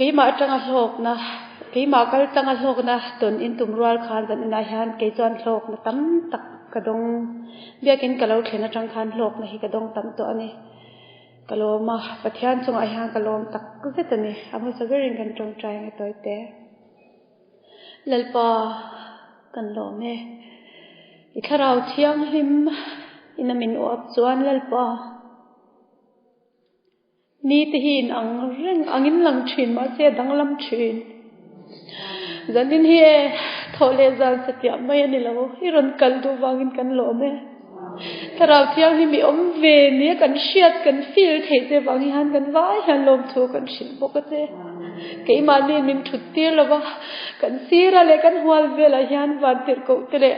Keimah atanga hlawkna, keimah kal tlanga hlawkna tawn in tum rual khan zan inah hian kei chuan hlawkna tam tak ka dawng. Biakin ka lo thlen atang khan hlawkna hi ka dawng tam tawh a ni. Ka lawm a, Pathian chungah hian ka lawm tak zet a ni. A hmasa berin kan tawngtai ang e tawite. Lalpa kan lawm e. I thlarau thianghlim in a min uap chuan Lalpa. Ni te hi in ang reng angin lang thin mahse a danglam thin. Zanin hi e thawh leh zan satliah mai a ni lo, i rawn kal duh vangin kan lawm e. Thlarau Thianghlim i awm ve nia kan hriat kan feel theih che vang hian kan vai hian lawmthu kan hrilh bawk a che. Keimahni min thut tir lo va, kan sira leh kan hual velah hian van tirh koh te leh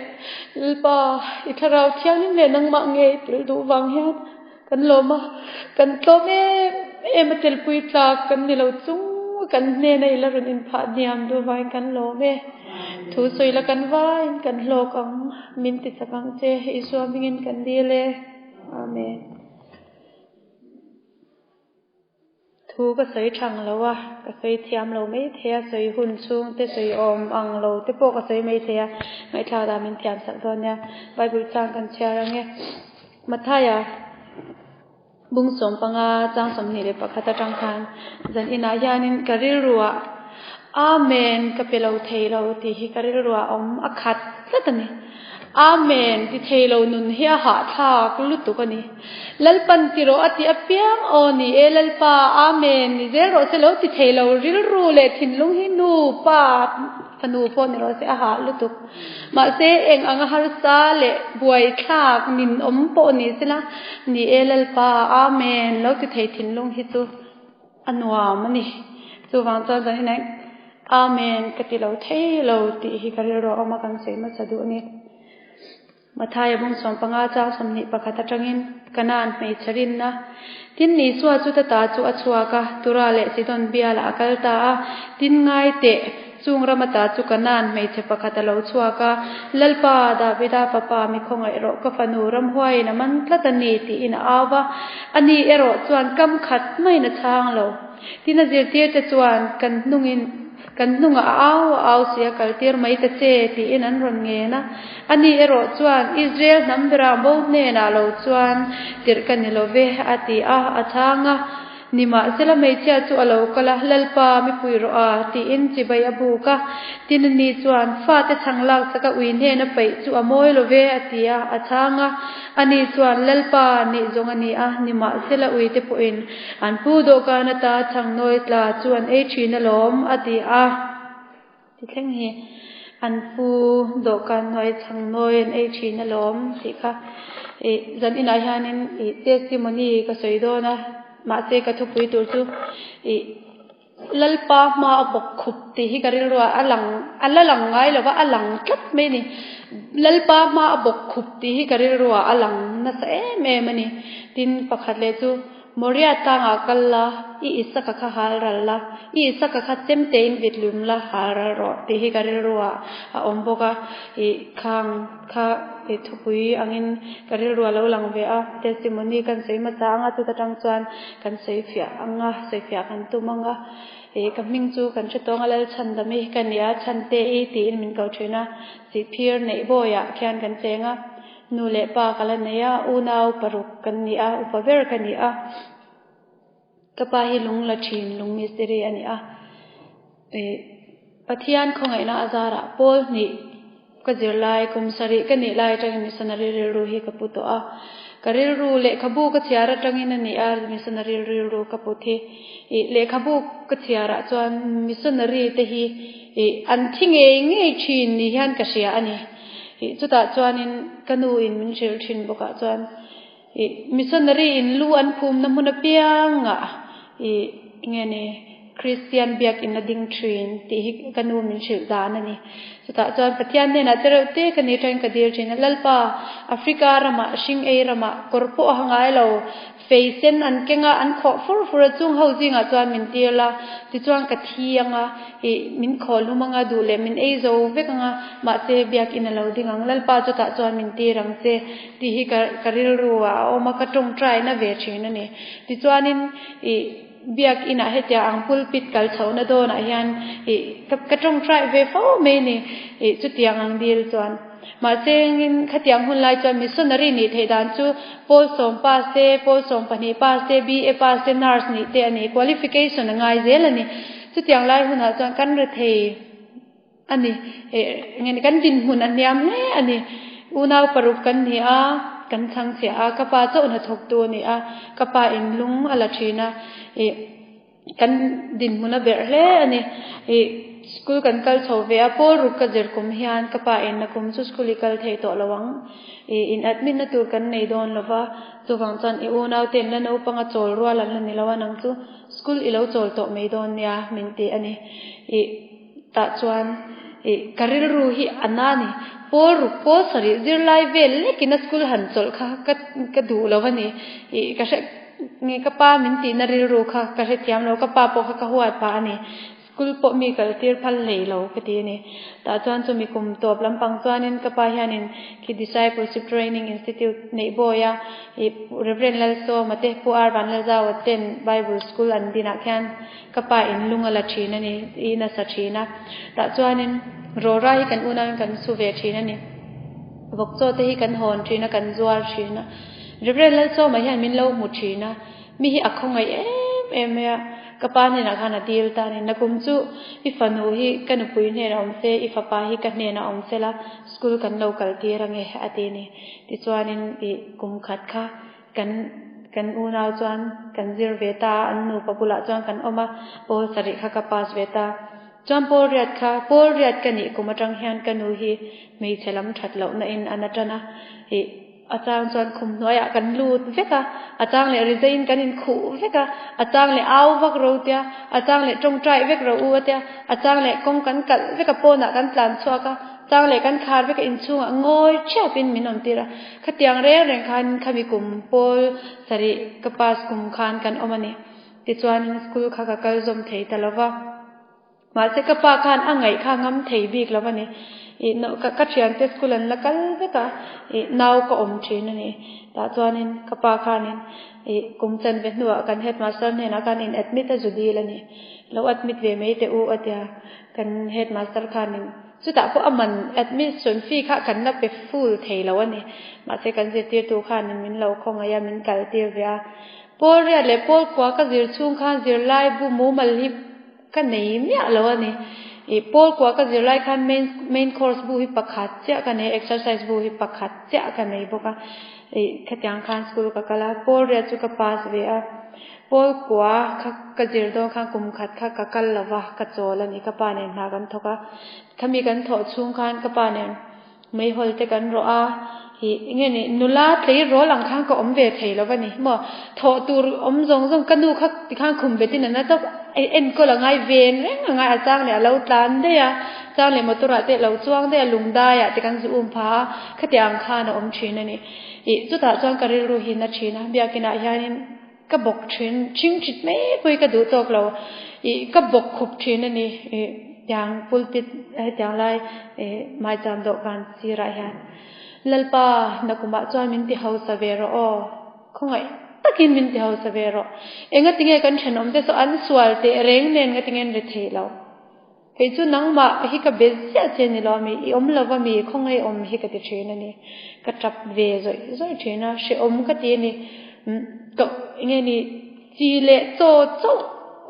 Lalpa i Thlarau Thianghlim leh nangmah ngei tel duh vang hian Kan lawm a, kan tlawm em em a telpui tlak kan ni lo chung kan hnena i la rawn inphah hniam duh vangin kan lawm e. Thu sawi la kan vaiin kan hlawk ang, min ti chak ang che, Isua hmingin kan dil e. Amen. Thu ka sawi thang lo a, ka sawi thiam lo mai thei a, sawi hun chhung te sawi awm ang lo te pawh ka sawi mai thei a, ngaihthlak dan min thiam sak dawn nia. Bible chang kan chhiar ang e. Mathaia bung 15 chang 21 atang khan zan inah hianin ka rilruah Amen ka pe lo thei lo tih hi ka rilruah awm a khat tlat a ni. Amen ti thei lo nun hi a hahthlak lutuk a ni. Lalpan ti rawh a ti apiang aw ni e Lalpa Amen ni zel rawh se lo ti thei lo rilru leh thinlung hi nu pa fanu pawh ni rawh se a hah lutuk. Mahse eng anga harsa leh buaithlak nin awm pawh ni sela ni e Lalpa Amen lo ti thei thinlung hi chu a nuam a ni. Chuvang chuan zanin ah Amen ka ti lo thei lo tih hi ka rilru a awm a kan sawi hmasa duh a ni. Mathaia bung 15 chang 21 atangin Kanaan hmeichhe rinna Tin Isua chu ta ta chu a chhuak a, Tura leh Sidon bialah a kal ta a. Tin ngai teh, chung rama ta chu Kanaan hmeichhe pakhat a lo chhuak a, Lalpa, Davida fapa, mi khawngaih rawh, ka fanu ramhuaiin a man tlat a ni, tiin a au va. Ani erawh chuan kam khat maiin a chhang lo. Tin a zirtirte chuan kan hnungin Kan hnungah a au a au si a kaltir mai ta che, tiin an rawn ngen a. Ani erawh chuan, Israel hnam berah bo hnenah lo chuan tirh ka ni lo ve, a ti a, a chhang a. Nimahsela hmeichhia chu a lo kal a, Lalpa, mi pui rawh a, tiin chibai a buk a. Tin ani chuan, Fate chhang laksak a ui hnena paih chu a mawi lo ve, a ti a, a chhang a. Ani chuan, Lalpa, nih zawng a ni a, nimahsela uite pawhin An pu dawhkan ata chhang nawi tla chu an ei thin alawm, a ti a. Ti thleng hi an pu dawhkan hnuai chhang nawi an ei thin alawm tih kha ih zan inah hianin ih testimony ka sawi dawn a, mahse ka thupui tur chu ih Lalpa hma a bawk khup tih hi ka rilruah a lang a la lang ngai lo va, a lang tlat mai a ni. Lalpa hma a bawk khup tih hi ka rilruah a lang nasa em em a ni. Tin, pakhat leh chu Moria tlangah kal la, i Isaka kha hal ral la, i Isaka kha chemte in vit lum la hal ral rawh tih hi ka rilruah a awm bawk a. Ih khang kha ih thupui angin ka rilruah a lo lang ve a. Testimony kan sawi hmasa ang a, chuta tang chuan Kan sawifiah ang a, sawifiah kan tum ang a, ih ka hming chu kan hre tawng a Lalchhandam i ka nia, Chhante i tiin min ko thin a, Sihphir neih bawiah khian kan cheng a, nu leh pa ka la nei a, unau paruk kan ni a, upa ber ka ni a, ka pa hi lung la thin, lung mistiri a ni a, ih Pathian khawngaihna a zarah pawl hnih Ka zirlai kum sarih ka nih lai atangin missionary rilru hi ka pu tawh a. Ka rilru lehkhabu ka chhiar atangin a ni a, missionary rilru ka put hi. Ih lehkhabu ka chhiarah chuan missionary te hi ih an thi ngei ngei thin ni hian ka hria a ni. Ih chutah chuanin ka nu in min hrilh thin bawkah chuan ih missionary in lu an phumna hmun apiangah ih nge ni Kristian biakinn a ding thin tih hi ka nu min hrilh dan a ni. Chutah chuan Pathian hnenah che reuh te ka ni tangin ka dil thin a, Lalpa, Africa ramah, hring ei ramah, kawr pawh a ha ngai lo, fei sen an keng a, an khawh fur fur a, chung ho zingah chuan min tir la, tichuan ka thi ang a, ih, min khawl hlum ang a, duh leh min ei zo vek ang a, mahse biakinn a lo ding ang, Lalpa chutah chuan min tir ang che tih hi ka ka rilru ah a awm a, ka tawngtaina ve thin a ni. Tichuanin, ih. Biakinah hetiang ang pulpit kal chhohna dawnah hian ih ka ka tawngtai ve fo mai ni ih chutiang ang dil chuan. Mahse engin khatiang hun lai chuan missionary nih theih dan chu pawl sawm pass te, pawl 12 pass te, BA pass te, nurse nih te a ni, qualification a ngai zel a ni. Chutiang lai hunah chuan kan rethei a ni. Eng nge ni kan dinhmun a hniam hle a ni. Unau paruk kan ni a, kan chhang chhiah a, ka pa chauh hnathawktu a ni a, ka pa in lung a la thin a, ih kan dinhmun a berh hle a ni. Ih school kan kal chho ve a, pawl ruk ka zir kum hian ka pa in na kum chu school i kal thei tawh lo ang, ih in admit na tur kan nei dawn lo va, chuvang chuan i unau te in la naupang a chawl rual an la ni lo a, nang chu school i lo chawl tawh mai dawn nia min ti a ni. Ih. Tah chuan ih ka rilru hi a na a ni. Pawl ruk pawl sarih zirlai vel lekin a school han chawlh kha ka ka duh lo a ni. Ih ka hre nge ka pa min tihna rilru kha ka hrethiam lo, ka pa pawh kha ka huat phah a ni. School pawh mi kal tir phal hlei lo ka ti a ni. Tah chuan chumi kum tawp lampang chuanin ka pa hianin khi Discipleship Training Institute neih bawi a ih Reverend Lalsawma te Pu Ar Vanlalzaua ten Bible School an dinah khian Ka pa in lung a la thin a ni, i nasa thin a. Tah chuanin rawra hi kan unauin kan su ve thin a ni. Vawkchaw te hi kan hawn thin a, kan zuar thin a. Reverend Lalsawma hian min lo hmu thin a, mi hi a khawngaih em em mai a. Ka pa hnenah khan a dil ta a ni, Nakum chu i fanu hi ka nupui hnenah awm se, i fapa hi ka hnenah awm se la, school kan lo kal tir ange a ti a ni. Tichuanin i kum khat kha Kan kan unau chuan kan zir ve ta a, an nupa bulah chuan kan awm a, pawl sarih kha ka pass ve ta. Chuan pawl riat kha, pawl riat ka nih kum atang hian ka nu hi hmeichhe lam that lohna in a na tan a, ih a chang chuan khum hnuaiah kan lut vek a, a chang leh rizaiin kan inkhuh vek a, a chang leh au vak ro tia, a chang leh tawngtai vek ro u a tia, a chang leh kawng kan kalh vek a, pawnah kan tlan chhuak a, chang leh kan khar vek a, inchhungah ngawi thiap in min awm tir a. Khatiang reng reng khan khami kum pawl sarih ka pass kum khan kan awm a ni. Tichuanin school kha ka kal zawm thei ta lo va. Mahse ka pa khan a ngaih kha ngam thei bik lo a ni. Ih no ka ka thiante school an la kal vek a, ih nau ka awm thin a ni. Tah chuanin ka pa khanin ih kum chanve hnuah kan headmaster hnenah khan in admit a zu dil a ni. Lo admit ve mai teh u a tia kan headmaster khanin. Chutah pawh a man admission fee kha kan la pe full thei lo a ni. Mahse kan zirtirtu khanin min lo khawngaih a, min kal tir ve a. Pawl riat leh pawl kua ka zir chhung khan zirlai bu mumal hi ka nei miah lo a ni. Ih pawl kua ka zir lai khan main main course bu hi pakhat chiah ka nei a, exercise bu hi pakhat chiah ka nei bawk a. Ih khatiang khan school ka kal a, pawl riat chu ka pass ve a. Pawl kua kha ka zir dawn khan kum khat kha ka kal lo va, ka chawl a ni. Ka pa nen hna kan thawk a, khami kan thawh chhung khan ka pa nen meihawl te kan rawh a, ih enge ni nula tleirawl ang khan ka awm ve thei lo va ni maw, thawh tur awm zawng zawng ka nu kha tikhan khum betin a na tawp enkawl a ngai ven reng a ngai, a chang leh a lo tlan daih a, chang leh motor ah te a lo chuang daih a, lungdai ah te kan zu um pha a, khatiang ang khan a awm thin a ni. Ih chutah chuan ka rilru hi na thin a, biakinah hianin ka bawk thin, thing thit mai pawhin ka duh tawk lo, ih ka bawk khup thin a ni, ih tiang pulpit hetiang lai ih maicham dawhkan sirah hian Lalpa nakumah chuan min ti hausa ve rawh aw, khawngaih takin min ti hausa ve rawh, engatinge kan thenawm te saw an sual teh reng nen ngatinge an ri thei lo. Kei chu nangmah hi ka be ziah che ni lo ami, i awm lo va mi, khawngaih awm hi ka ti thin a ni. Ka tap ve zawih zawih thin a, hrehawm ka ti a ni. Ka enge ni, chi leh chaw chauh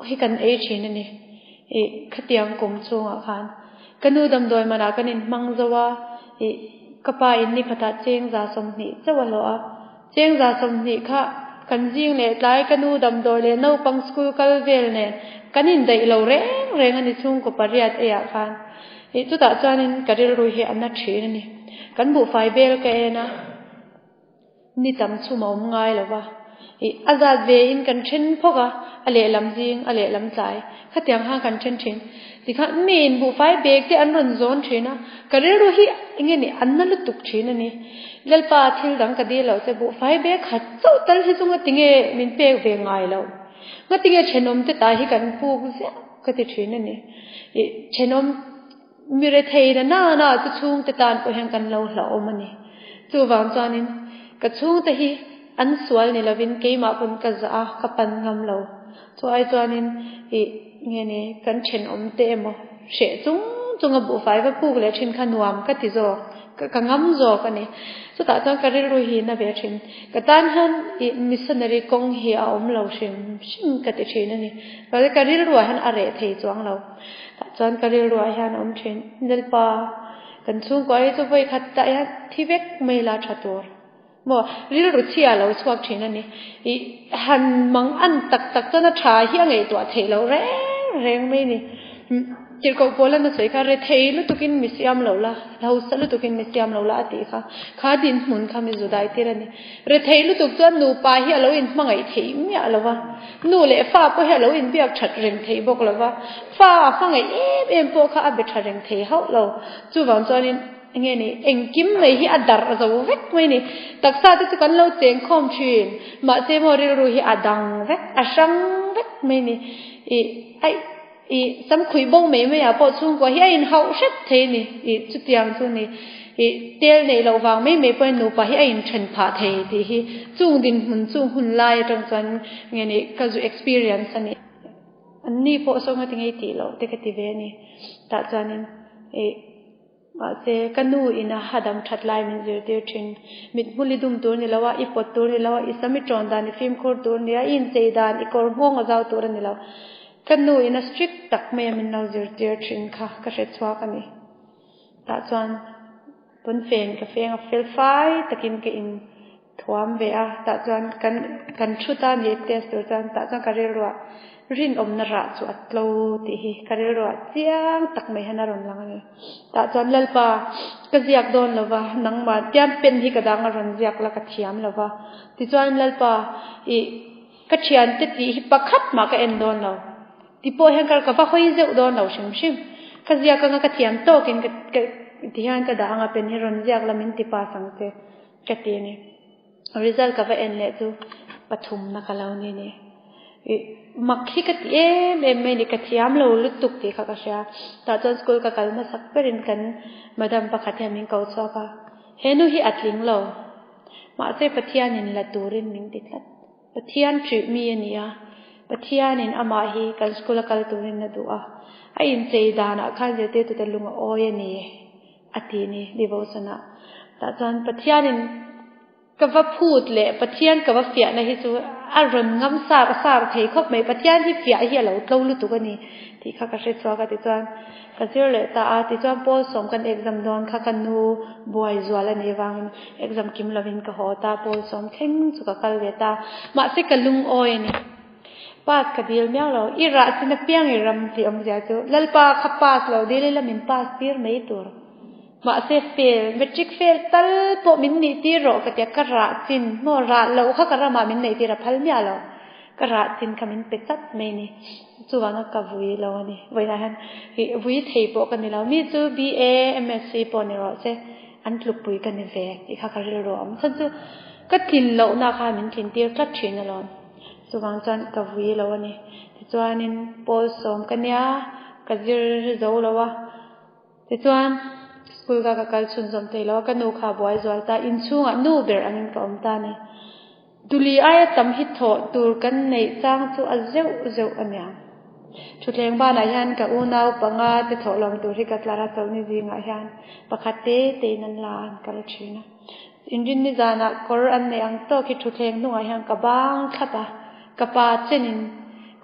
hi kan ei thin a ni. Ih, khatiang kum chhungah khan ka nu damdawi manah kan inhmang zo a, ih, ka pa in ni khatah cheng za 20 chauh a hlawh a. Cheng za 20 kha kan zing leh tlai ka nu damdawi leh naupang school kal vel nen kan indaih lo reng reng a ni chhungkaw pariat eiah khan. Ih chutah chuanin ka rilru hi a na thin a ni. Kan buhfai bel ka en a, ni tam chhum a awm ngai lo va. Ih a zat ve in kan then phawk a, a lehlam zing a lehlam tlai khatiang khan kan then thin. Tikhan mi in buhfai bag te an rawn zawn thin a, ka rilru hi enge ni an na lutuk thin a ni. Lalpa thil dang ka dil loh che buhfai bag khat chauh tal hi chu ngatinge min pek ve ngai loh. Ngatinge thenawm te ta hi kan puk ziah ka ti thin a ni. Ih thenawm mi rethei na na na chu chhungte tan pawh hian kan lo hlauhawm a ni. Chuvang chuanin ka chhungte hi an sual ni lovin keimah pawn ka zah a, ka pan ngam lo. Chu ai chuanin ih nge ni kan thenawm te emaw hreh chung chunga buhfai va puk leh thin kha nuam ka ti zawk, ka ngam zawk a ni. Chutah chuan ka rilru hi na ve thin. Ka tan hian ih missionary kawng hi a awm lo hrim hrim ka ti thin a ni. Ka rilruah hian a reh thei chuang lo. Tah chuan ka rilruah hian a awm thin. Lalpa, kan chhungkua hi chu vawi khat tah hian thi vek mai la tha tur. Maw, rilru chhia a lo chhuak thin a ni. I han mang an tak tak chuan a tha hi a ngaihtuah theih loh reng reng mai ni. Tirhkoh pawl an a sawi kha, Rethei lutukin mi siam lo la, hausa lutukin mi siam lo la a tih kha. Kha dinhmun kha mi zu dai tir a ni. Rethei lutuk chuan nupa hi a lo inhmangaih theih miah lo va, nu leh fa pawh hi a lo inbiak that reng thei bawk lo va, fa a hmangaih em em pawh kha a be tha reng thei hauh lo. Chuvang chuanin. Enge ni, engkim mai hi a darh zo vek mai ni. Taksa te chu kan lo cheng khawm thin, mahse maw rilru hi a dang vek, a hrang vek mai ni. Ih, aih, ih, samkhuih bo mai mai ah pawh chhungkua hi a inhauh hret thei ni. Ih, chutiang chu ni. Ih, tel neih loh vang mai mai pawhin nupa hi a inthen phah thei tih hi chung dinhmun chung hun lai atang chuan nge ni ka zu experience a ni. Anni pawh saw nga ti ngei tih loh te ka ti ve a ni. Tah chuanin ih. Mahse, ka nu in a hadam that lai min zirtir thin. Mithmul i dum tur ni lo a, i pawt tur ni lo a, i sam i tawn dan i fimkhur tur ni a, i inchei dan i kawr nghawng a zau tur a ni lo. Ka nu in a strict tak mai a min lo zirtir thin kha ka hre chhuak a ni. Tah chuan pawnfen ka feng a fel fai takin ka in thuam ve a, tah chuan kan kan thu ta ni test tur chuan tah chuan ka rilruah rinawmna rah chu a tlo tih hi ka rilruah chiang tak mai hian a rawn lang a ni. Tah chuan Lalpa ka ziak dawn lo va, nangmah tian pen hi ka dang a rawn ziak la ka thiam lo va, tichuan Lalpa ih ka thiante tih hi pakhat mah ka en dawn lo, ti pawh hian ka va hawi zeuh dawn lo hrim hrim, ka ziak anga ka thiam tawkin ka ti hian ka dah anga pen hi rawn ziak la min ti pass ang che. Ka ti a ni. Result ka va en leh chu pathumna ka lo ni ni. I mak hi ka ti em em mai ni, ka thiam lo lutuk tih kha ka hria. Tah chuan school ka kal hmasak berin kan madam pakhat hian min ko chhuak a, he nu hi a tling lo. Mahse Pathianin la turin min ti tlat. Pathian ṭih mi a ni a, Pathianin amah hi kan school a kal turin a duh a, a inchei danah khan zirtirtute lung a awi a ni. A ti ni devotion-ah. Tah chuan Pathianin ka va phut leh Pathian ka va fiahna hi chu a rawn ngam sar sar thei khawp mai. Pathian hi fiah hi a lo tlo lutuk a ni tih kha ka hre chhuak a. Tichuan ka zir leh ta a, tichuan pawl sawm kan exam dawn kha ka nu buai zual a nih avangin exam kim lovin ka haw ta, pawl sawm thleng chu ka kal ve ta. Mahse ka lungawi a ni. Pass ka dil miau lo. I rah chin apiang i ram tih awmzia chu Lalpa kha pass lo dil ila min pass tir mai tur. Mahse fail, matric fail tal pawh min nih tir rawh ka tia ka rah chin maw rah loh kha ka ramah min neih tir a phal miah lo. Ka rah chin kha min pe chat mai ni. Chuvanga ka vui lo a ni. Vawiinah hian ih vui thei pawh ka ni lo. Mi chu BA, MSc pawh ni rawh se an tlukpui ka ni ve tih kha ka rilru a awm. Chhan chu ka tlin lohna kha min tlin tir tlat thin alawm. Chuvang chuan ka vui lo a ni. Tichuanin pawl sawm ka nia, ka zir zo lo a. Tichuan school ka ka kal chhunzawm thei lo a, ka nu kha a buai zual ta. Inchhungah nu ber angin ka awm ta a ni. Duli aia tam hi thawh tur kan neih chang chu a zeuh zeuh a niang. Thutthleng banah hian ka unau panga te thawhlawm tur hi ka tlar a, chawlhni zingah hian pakhat te tein an la a, an kal thin a. Inrinni zanah kawr an neih ang tawk hi thutthleng hnungah hian ka bang thlap a, ka pa chenin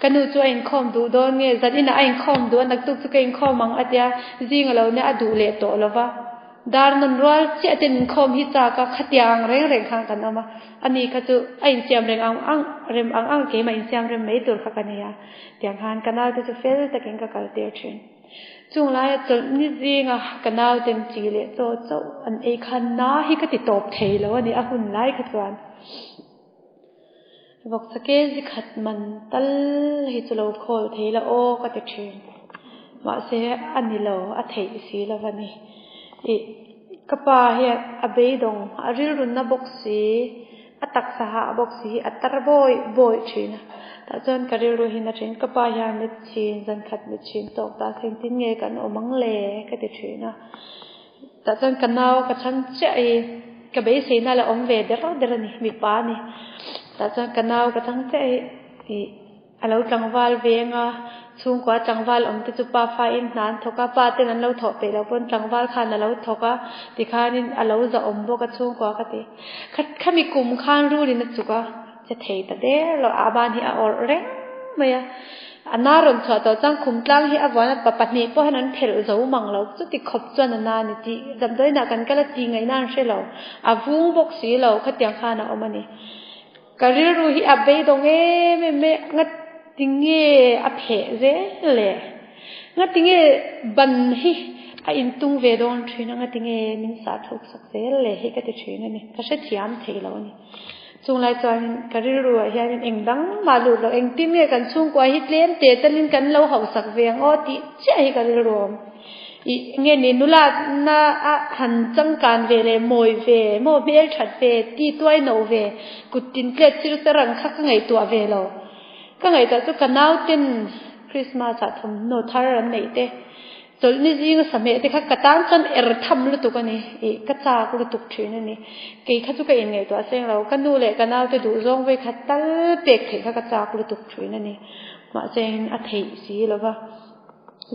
ka nu chu a inkhawm duh dawn nge, zan inah a inkhawm duh a, naktuk chu ka inkhawm ang a tia, zing a lo nia a duh leh tawh lo va. Dar nawn rual chiah ten inkhawm hi chak a, khatiang ang reng reng khan kan awm a, ani kha chu a insiam reng ang ang, rem ang ang keimah insiam rem mai tur kha ka nei a, tiang khan ka naute chu fel takin ka kal tir thin. Chung laia chawlh ni zinga ka nauten chi leh chaw chauh an ei khan na hi ka ti tawp thei lo a ni, a hun lai kha chuan vawksa kg khat man tal hi chu lo khawl thei la aw ka ti thin. Mahse a ni lo, a theih si lo a ni. Ih, ka pa hian a beidawng, a rilrunna bawk si. A taksa hah bawk si hi a tar bawi bawi thin a, tah chuan ka rilru hi na thin, ka pa hian mit chhin, zan khat mit chhin tawk ta thleng tin nge kan awm ang le ka ti thin a, tah chuan ka nau ka chhang chiah i ka beiseina la awm ve der der a ni, mipa a ni, tah chuan ka nau ka chhang chiah i ih. A lo tlangval veng a, chhungkua tlangval awm te chu pa fa in hna an thawk a, pa ten an lo thawh peih loh pawn tlangval khan a lo thawk a, tikhanin a lo zahawm bawk a chhungkua ka ti. Kha khami kum khan rulin a chuk a, che thei ta der lo, a ban hi a awrh reng mai a. A na rawn chhuah tawh chuan khum tlang hi a vuan a, pa pahnih pawh hian an phelh zo mang lo, chuti khawp chuan a na a ni tih damdawiinah kan kal a tih ngaihna an hre lo, a vung bawk si lo, khatiang khan a awm a ni. Ka rilru hi a beidawng em em mai a, ngati nge a pheh zel le? Ngati nge ban hi a intung ve dawn thin a, ngati nge min sah thuk sak zel le hi ka ti thin a ni, ka hrethiam thei lo a ni. Chunglai chuanin ka rilru ah hianin eng dang mah lut lo, engtin nge kan chhungkua hi tlem teh talin kan lo hauhsak ve ang aw tih chiah hi ka rilru a awm. Ih nge ni nula na a han changkan ve leh mawi ve maw hmel that ve ti tuai no ve kut tin tlet chir te rang kha ka ngaihtuah ve lo. Ka ngaihtuah chu ka nauten Christmas ah thawmhnaw thar an neih te chawlh ni zinga sahmeh te kha ka tan chuan er tham lutuk a ni ih ka chak lutuk thin a ni. Kei kha chu ka inngaihtuah seng lo ka nu leh ka naute duhzawng vawikhat tal pek theih kha ka chak lutuk thin a ni. Mahse a theih si lova.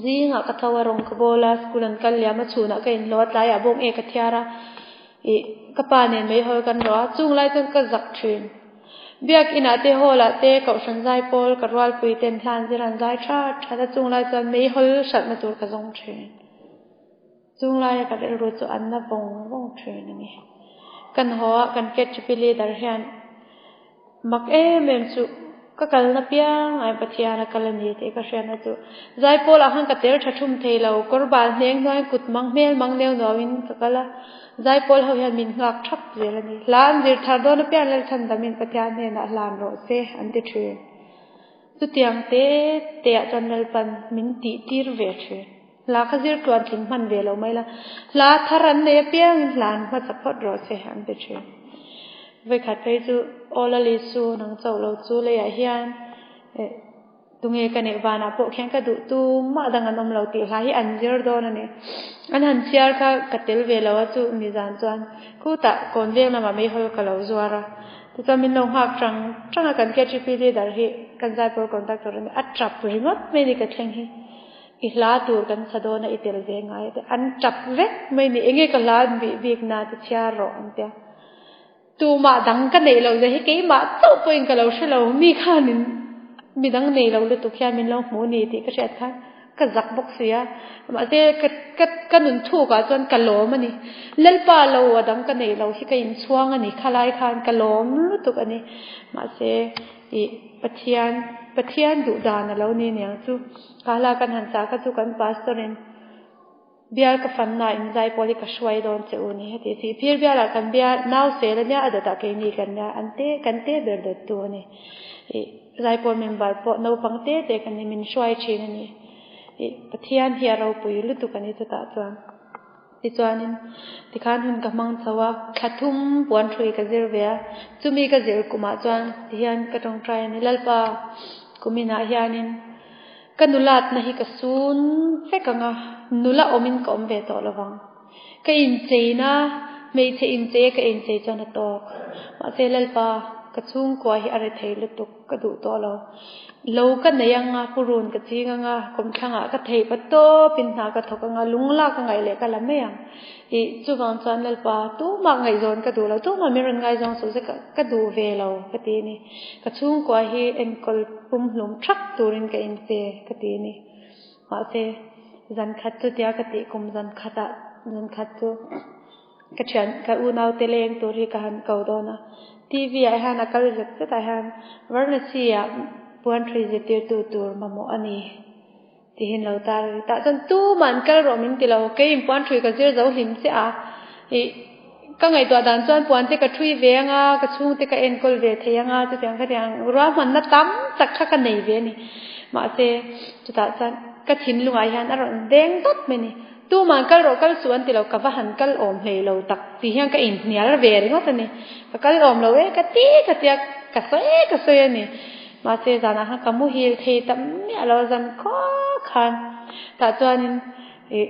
Zingah ka tho a, rawng ka bawl a, school an kal liam a, chhunah ka inhlawh a, tlaiah bawk nge ka thiar a, ih ka pa nen mai hawi kan rawh a, chung lai chuan ka zak thin. Biak inah te hall ah te kohhran zai pawl ka rualpui ten hlan zir an zai that that a, chung lai chuan meihawl hralhna tur ka zawng thin. Chung laia ka rilru chu an na vawng vawng thin a ni. Kan haw a, kan KHP leader hian Mak em em chu ka kalna piang ai Pathian a kal a ni tih ka hriatna chu Zaipawl ah khan ka tel tha thum thei lo, kawr bal hneng hnuaiin kut mang hmel mang neu nuauin ka kal a, Zaipawl ho hian min nghak thap zel a ni. Hla an zir thar dawn apiang Lalchhandamin Pathian hnenah hlan rawh se an ti thin. Chutiang te te ah chuan Lalpan min tih tir ve thin. Hla kha zir tluan tling hman ve lo mai la, hla thar an nei apiangin hla an hmasa phawt rawh se an ti thin. Vawikhat phei chu Aw Lali Su nang chauh lo chu leiah hian eh tunge ka neih vanah pawh khian ka duh tu mah dang an awm lo tih hla hi an zir dawn a ni. An han chhiar kha ka tel ve lo a chu nizan chuan khutah kawn veng lamah meihawl ka lo zuar a. Tichuan min lo nghak tang tang a kan KGP leader hi kan zaipawl conductor a ni a tap ringawt mai a ni ka thleng hi. I hla tur kan sa dawn a i tel ve ngai a ti. An tap vek mai ni. Enge ka hla an bih bik na ti chhiar rawh an tia. Tumah dang ka neih loh zia hi keimah chauh pawhin ka lo hre lo. Mi khanin midang nei lo lutuk hian min lo hmu ni tih ka hriat khan ka zak bawk si a. Mahse ka ka ka nun thukah chuan ka lawm a ni. Lalpa lo a dang ka neih loh hi ka inchhuang a ni. Khalai khan ka lawm lutuk a ni. Mahse i Pathian Pathian duh dan a lo ni niang chu. Ka hla kan han chah kha chu kan pastor in bial ka fanna in zai pawl hi ka hruai dawn che u ni heti si phir bial ah kan bial nau sel ania a dawtah keini kan nia an te kan te ber dawt tu ani ih zai pawl member pawh naupang te te kan ni min hruai thin ani ih Pathian hi a ropui lutuk ani chutah chuan tichuanin tikhan hun ka hmang chho a thla thum puan thui ka zir ve a chumi ka zir kumah chuan tihian ka tawngtai ani Lalpa kuminah hianin. Ka nulatna hi ka sun vek ang a, nula awmin ka awm ve tawh lo vang. Ka incheina, hmeichhe inchei a ka inchei chuan a tawk. Mahse Lalpa, ka chhungkua hi a re thei lutuk, ka duh tawh lo. Lo ka nei ang a, purun ka ching ang a, kawmthlangah ka theih pa tawpin hna ka thawk ang a, lung lak a ngaih leh ka la mai ang. Ih, chuvang chuan Lalpa, tumah ngaihzawn ka duh lo, tumah min rawn ngaizawng suh se ka ka duh ve lo, ka ti a ni. Ka chhungkua hi enkawl pumhlum thak turin ka inpe, ka ti a ni. Mahse, zan khat chu tia ka tih kum zan khatah zan khat chu ka thian ka unaute leng tur hi ka han ko dawn a. TV ah hian a kal zet zet ah hian Varanasi ah puan hrui zirtirtu tur mamawh a ni. Tihin lo tar a ni. Tah chuan tumah an kal rawh min ti lo. Kei in puan ṭhui ka zir zo hlim che a. Ih, ka ngaihtuah dan chuan puan te ka ṭhui ve anga, ka chhungte ka enkawl ve thei anga, chutiang khatiang ruahmanna tam tak kha ka nei ve a ni. Mahse, chutah chuan ka thinlungah hian a rawn deng dawt mai a ni. Tumah an kal rawh kal suh an ti lo, ka va han kal awm hlei lo tak tih hian ka inhnial ve ringawt a ni. Ka kal awm lo e ka ti ka tia, ka sawi ka sawi a ni. Mahse zanah khan ka muhil thei ta miah lo zan khaw khan tah chuanin ih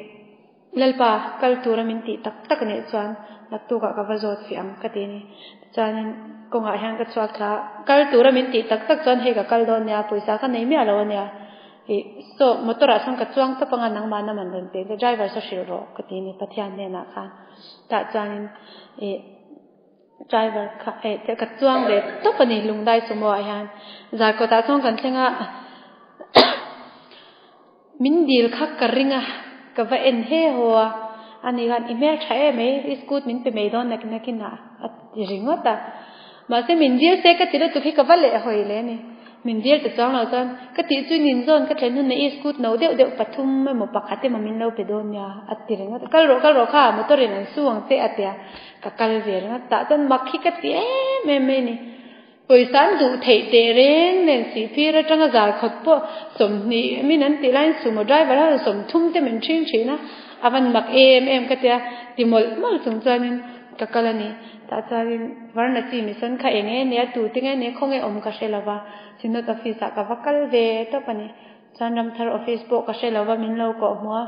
Lalpa, kal tura min tih tak tak a nih chuan naktukah ka va zawt fih ang ka ti a ni. Tichuanin kawngah hian ka chhuak thla a, kal tura min tih tak tak chuan hei ka kal dawn nia, pawisa ka nei miah lo a nia. Ih, saw motor ah sawn ka chuang tawp anga nangmah naman rawn pek che, driver saw hrilh rawh ka ti a ni Pathian hnenah khan. Tah chuanin ih driver kha eh ka chuang ve tawp a ni Lungdai sumo ah hian. Zarkawtah chuan kan thleng a. Min dil kha ka ring a, ka va en he haw a, ani khan i hmel tha em mai, i scoot min pe mai dawn nakin nakin ah a ti ringawt a. Mahse min dil se ka ti lutuk hi ka va leh hawi leh a ni. Min dil ta chuang lo chuan ka tih chu nin zawn ka thlen hun ah i scoot no deuh deuh pathum emaw pakhat emaw min lo pe dawn nia a ti ringawt a. Kal rawh kal rawh kha motor in an su ang che a ti a, ka kal ve ringawt tah chuan mak hi ka ti em em mai a ni. Pawisa an duh theih teh reng nen sihphir atanga zal khawt pawh 20 min an tih laiin sumo driver ho 30 te min ṭhing ṭhin a, a van mak em em ka tia ti mawlh mawlh chung chuanin ka kal a ni. Tah chuanin Varanasi mission kha eng nge nia tute nge nia khawnge awm ka hre lova, Synod office ah ka va kal ve tawp a ni. Chuan Ramthar office pawh ka hre lova min lo kawh hmu a,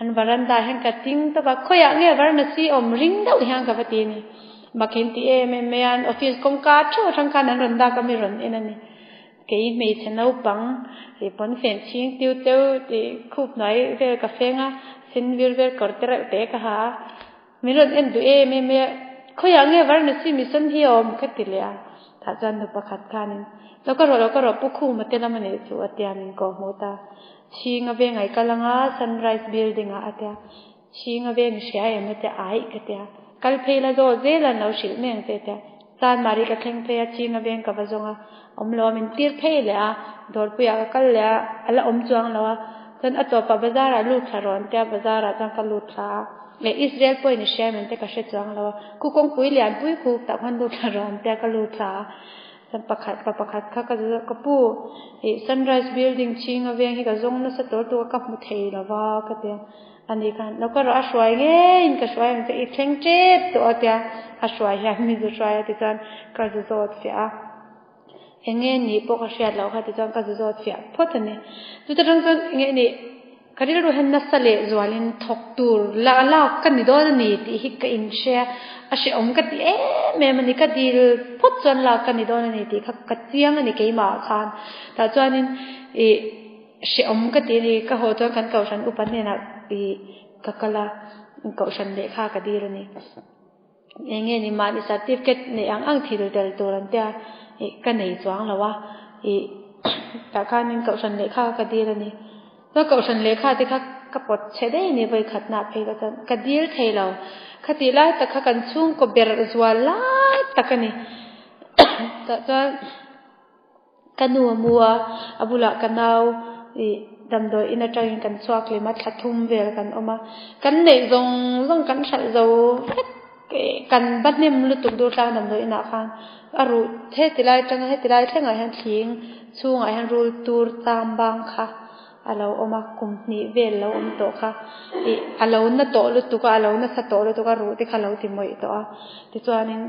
an varanda hian ka ting tawp a, khawiah nge Varanasi awm ring deuh hian ka va ti a ni. Makhin ti em em mai a, an office kawngka theuh atang khan an rawn dak a mi rawn en a ni. Kei hmeichhe naupang ih pawn fen chhing tiu teu tih khup hnuai vel ka feng a, sen vir vel kawr te reuh te ka ha a, min rawn en duh em em mai a, khawiah nge Varanasi mission hi a awm ka ti leh a, tah chuan nu pakhat khanin lo ka rawh lo ka rawh Pu Khuma te lam a nih chu a tia min kawhhmuh ta, Chhinga vengai kal anga Sunrise building ah a tia. Chhinga veng hria em a tia aih ka tia. Kal phei la zawh zel an lo hrilh mai ang che tia. Chanmari ka thleng phei a, Chhinga veng ka va zawng a, awm lo a min tir phei leh a, dawrpuiah ka kal leh a, a la awm chuang lo a, chuan a tawpah bazarah lut thla rawn tia, bazarah chuan ka lut thla a, leh Israel pawhin i hria em te ka hre chuang lo a, khu kawngpui lianpui khu tah khuan lut thla rawn tia ka lut thla a, chuan pakhat pa pakhat kha ka ka pu ih Sunrise building Chhinga veng hi ka zawng nasa tur tur a ka hmu thei lo va ka tia. Ani khan, Lo ka rawh a hruai ngeiin ka hruai ang che, i thleng tep tawh a tia, a hruai hian mi zu hruai a tichuan ka zu zawt fiah a, eng nge nih pawh ka hriat loh kha tichuan ka zu zawt fiah phawt a ni. Chuta tang chuan eng nge nih ka rilru hian nasa leh zualin thawk tur la lak ka ni dawn a ni tih hi ka inhria, a hrehawm ka ti em em a ni, ka dil phawt chuan lak ka ni dawn a ni tih kha ka chiang a ni keimah khan, tah chuanin ih. Hrehawm ka ti a ni, ka haw chuan kan kohhran upa hnenah ih ka kal a, kohhran lehkha ka dil a ni. Eng nge ni mahni certificate neih ang ang thil tel tur an tia ih ka nei chuang lo a, ih tah khanin kohhran lehkha ka dil a ni. Chuan kohhran lehkha te kha ka pawt chhe daih a ni vawikhatnaah phei kha chuan ka dil thei lo. Khatih lai tak kha kan chhungkaw berh zual lai tak a ni. Tah chuan. Ka nu a mu a, a bulah ka nau ih damdawi in atangin kan chhuak lem a, thla thum vel kan awm a, kan neih zawng zawng kan hralh zo vek kan va hnem lutuk dur tlang damdawi inah khan a ruh heti lai atanga heti lai thlengah hian thling chhungah hian rul tur cham bang kha a lo awm a, kum hnih vel lo awm tawh kha ih a lo na tawh lutuk a, a lo nasa tawh lutuk a, ruh te kha a lo ti mawih tawh a, tichuanin.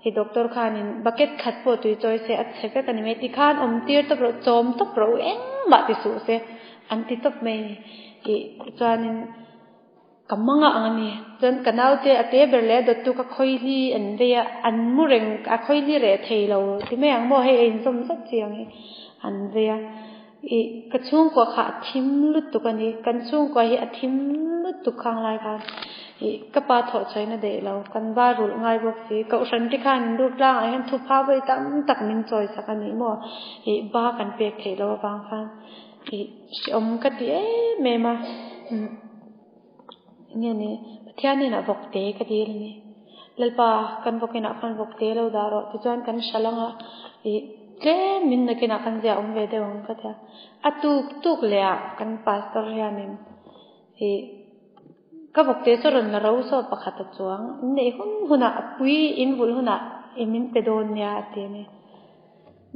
Hei doctor khanin bucket khat pawh tui chawi se a chhe vek a ni mai tikhan awm tir tawp rawh chawm tawp rawh u engmah ti suh se an ti tawp mai a ni ih chuanin ka manga ang a ni chuan ka naute a te ber leh a dawttu ka khawihli an vei a an mu reng a khawihli reh thei lo ti mai ang maw hei a inzawm zat chi ang hi an vei a ih ka chhungkua kha a thim lutuk a ni kan chhungkua hi a thim lutuk khang lai khan ih ka pa thawh chhuahin a daih lo kan va rulh ngai bawk si kohhran te khan in lut tlangah hian thupha vawi tam tak min chawi sak a ni maw ih ba kan pek theih loh avang khan ih hrehawm ka ti em em a eng nge ni Pathian hnenah vawk te ka dil a ni Lalpa kan vawk inah khan vawk te lo dah rawh tichuan kan hral ang a ih tlem min nakinah kan ziah awm ve deuh ang ka tia a tuk tuk leh ah kan pastor hianin ih ka vawk te chu rawn la ro saw pakhat a chuang in neih hun hunah a pui in vulh hunah i min pe dawn nia a ti a ni.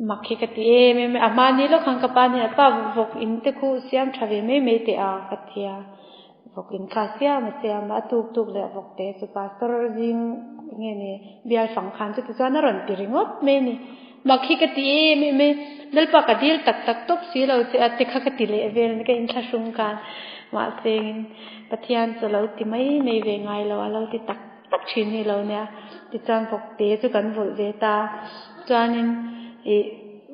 Mak hi ka ti em em a, a hmani lawk khan ka pa hnenah pa vawk in te khu siam tha ve mai mai teh a ka ti a, vawk in kha siam a siam a, a tuk tuk leh vawk te chu pastor zing nge ni bial fang khan chuti chuan a rawn ti ringawt mai a ni. Mak hi ka ti em em e, Lalpa ka dil tak tak tawp si lo che a te kha ka ti leh vel ka inthlahrung khan. Mahse Pathian chu a lo ti mai mai ve ngai lo, a lo ti tak tak thin hi lo nia. Tichuan vawkte chu kan vulh ve ta. Chuanin ih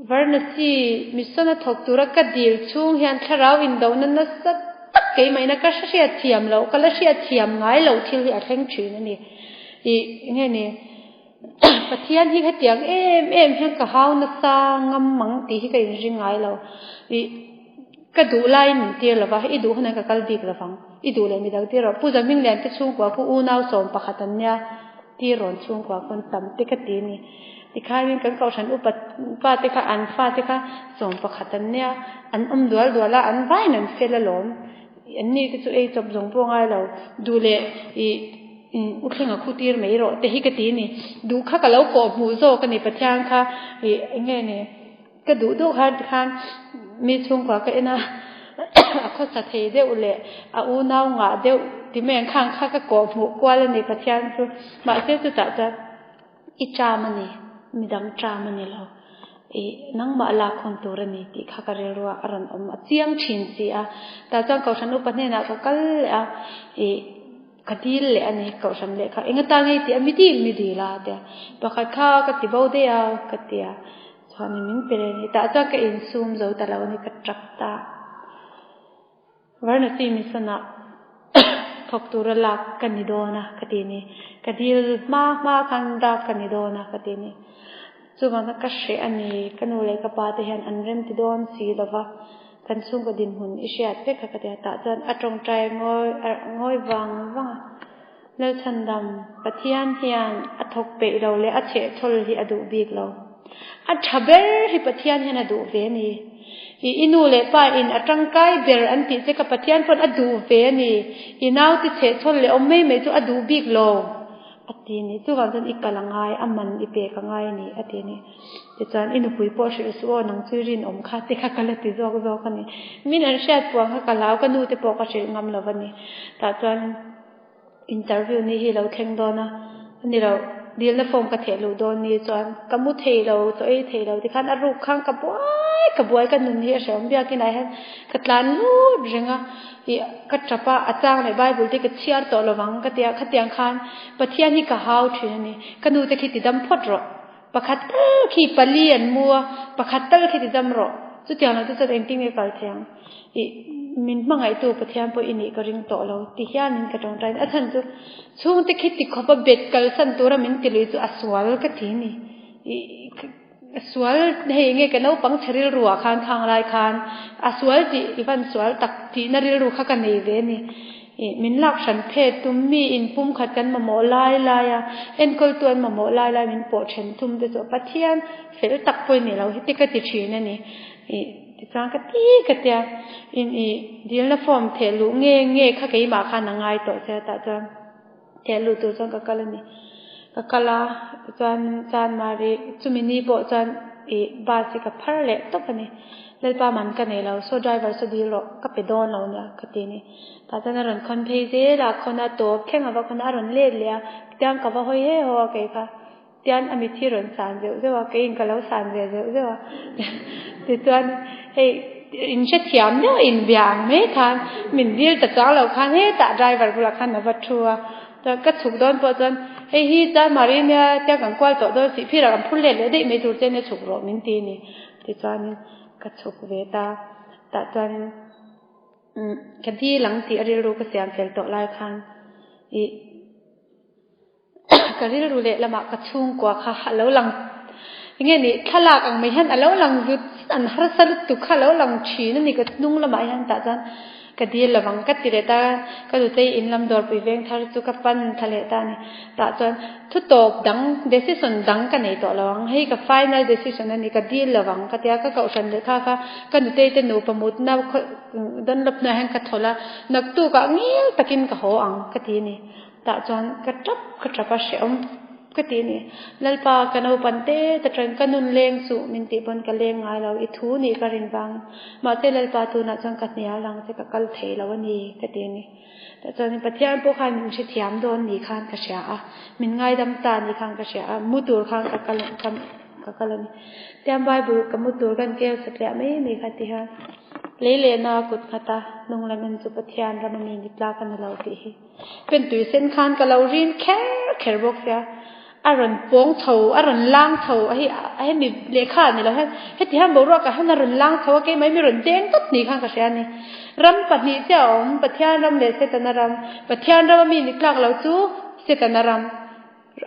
Varanasi mission a thawk tura ka dil chhung hian thlarau indohna nasa tak keimahina ka hriat thiam loh, ka la hriat thiam ngai loh thil hi a thleng thin a ni. Ih enge ni Pathian hi hetiang em em hian ka hau nasa ngam mang tih hi ka inring ngai lo. Ih ka duh laiin min tir lova, i duh hunah ka kal bik lovang, i duh leh midang tir rawh. Pu Zahminglian te chhungkua khu unau 11 an nia, tir rawn chhungkua khawn tam te ka ti a ni. Tikhain kan kohhran upa pa te kha an fa te kha 11 an nia, an awm dual dual a, an vaiin an fel alawm. An ni te chu ei chawp zawng pawh a ngai lo, duh leh ih u thlenga khu tir mai rawh te hi ka ti a ni. Duh kha ka lo kawh hmuh zawk a ni Pathian kha ih eng nge ni ka duh duh khan tikhan mi chhungkua ka en a a khawsa thei deuh leh a unau ngah deuh ti mai ang khang kha ka kawh hmuh kual a ni Pathian chu mahse chutah chuan I ṭam a ni, midang ṭam a ni lo. I nangmah lak hun tur a ni tih kha ka rilru ah a rawn awm a chiang ṭhin si a. Tah chuan Kohhran upa hnenah ka kal leh a, i ka dil leh a ni Kohhran lehkha eng atan nge i tih a, mi dil mi dil a tia. Pakhat kha ka ti bo daih a ka ti a, chuanin min pe leh a ni. Tah chuan ka insum zo ta lo a ni, ka ṭap ta. Varanasi mission ah thawk tura lak ka ni dawn a ka ti ni. Ka dil hma hma khan dak ka ni dawn a ka ti ni. Chuvanga ka hreh a ni, ka nu leh ka pa te hian an rem ti dawn si lova, kan chhungkaw dinhmun i hriat vek kha ka ti a, tah chuan a tawngtai ngawi ngawi vang vang a. Lalchhandam, Pathian hian a thawk peih lo leh a chhehchhawl hi a duh bik lo. A tha ber hi Pathian hian a duh ve a ni. I i nu leh pa in a tangkai ber an tih che kha Pathian pawn a duh ve a ni. I naute chhehchhawl leh awm mai mai chu a duh bik lo a ti a ni. Chuvang chuan i kal a ngai, a man i pek a ngai a ni a ti a ni. Tichuan i nupui pawh hrilh suh aw, nang chu i rinawm kha te kha ka la ti zawk zawk a ni. Min an hriat puang kha ka hlau, ka nu te pawh ka hrilh ngam lo a ni. Tah chuan interview ni hi lo thleng dawn a, a ni lo, dilna form ka theh luh dawn ni chuan ka mu thei lo, chaw ei thei lo tikhan a ruk khan ka buai ka buai ka nun hi a hrehawm biakin ah hian ka tlan lut reng a, ih ka tap a, a chang leh bible te ka chhiar tawh lovang ka tia khatiang khan Pathian hi ka hau thin a ni, ka nu te khi ti dam phawt rawh. Pakhat tal khi pali an mu a, pakhat tal khi ti dam rawh. Chutiang lo te chuan engtin nge kal thei ang? Ih, min hmangaihtu Pathian pawh i nih ka ring tawh lo ti hianin ka tawngtai a. A chhan chu chhungte khi ti khawpa bet kalsan tura min ti lui chu a sual ka ti ni. Ih, a sual hei nge ka naupang chhe rilru ah khan khang lai khan a sual tih i van sual tak tihna rilru kha ka nei ve ni. Ih, min lak hran phet tum mi in pumkhat kan mamawh lai lai a, enkawltu an mamawh lai lai min pawh then thum te chu Pathian fel tak pawh i ni lo hi te ka ti thin a ni. Ih, tichuan ka ti ka tia, in ih dilna form theh luh nge nge kha keimah khan a ngai tawh che a tah chuan theh luh tur chuan ka kal a ni. Ka kal a, tichuan Chanmari chumi ni pawh chuan ih bus hi ka phar leh tawp a ni. Lalpa man ka nei lo, saw driver saw dil rawh, ka pe dawn lo nia ka ti a ni. Tah chuan a rawn khawn phei zel a, khawn a tawp thleng a va khawn a, a rawn let leh a, tiang ka va hawi he haw a kei kha, tian a mit hi rawn san zeuh zeuh a, keiin ka lo san ve zeuh zeuh a, tichuan hei in hrethiam deuh a inbia ang mai khan min dil ta chuang lo khan hetah driver bulah khan a va thu a, chuan ka chhuk dawn pawh chuan hei hi chuan Mari nia tiang kan kual tawh dawn sih phirah kan phur let leh daih mai tur che nia chhuk rawh min ti a ni, tichuanin ka chhuk ve ta, tah chuanin. Ka dil ang tih a rilru ka siam fel tawh lai khan ih ka rilru leh lamah ka chhungkua kha a lo lang enge ni thlalak ang mai hian a lo lang zut an harsa lutuk kha a lo lang thin a ni ka hnung lamah hian tah chuan ka dil lovang ka ti leh ta ka nutei in lam dawrpui veng thar chu ka pan thla leh ta a ni tah chuan Thu tawp dang, decision dang ka nei tawh lo ang. Hei ka final decision a ni, ka dil lo ang ka ti a, ka kohhran lehkha kha ka nutei te nupa mutna dawnlawp hnuaiah hian ka thawl a, naktukah ngil takin ka haw ang ka ti a ni. Tah chuan ka tap ka tap a, hrehawm ka ti a ni. Lalpa ka naupan te ta ṭan ka nun leng suh min tih pawn ka leng ngai lo, i thu nih ka rin vang. Mahse Lalpa tunah chuan ka hnial ang che, ka kal thei lo a ni ka ti a ni. Tah chuan Pathian pawh khan min hrethiam dawn ni khan ka hria a, min ngaidam ta ni khan ka hria a, mu tur khan ka kal ka ka kal a ni. Tiang Bible ka mu tur kan keu satliah mai mai kha ti hian lei lehna kut nghat a, hnung lam en chu Pathian ram a mi ni tlak a ni lo tih hi. Pentui sen khan ka lo rin kher kher bawk sia, a rawn pawng chho, a rawn lang chho a hei a hemi lehkha a ni lo hian heti hian boruakah hian a rawn lang chho a keimah hi mi rawn deng tawp ni khan ka hria a ni. Ram pahnih chiah a awm, Pathian ram leh Setana ram. Pathian ram a mi ni tlak lo chu Setana ram.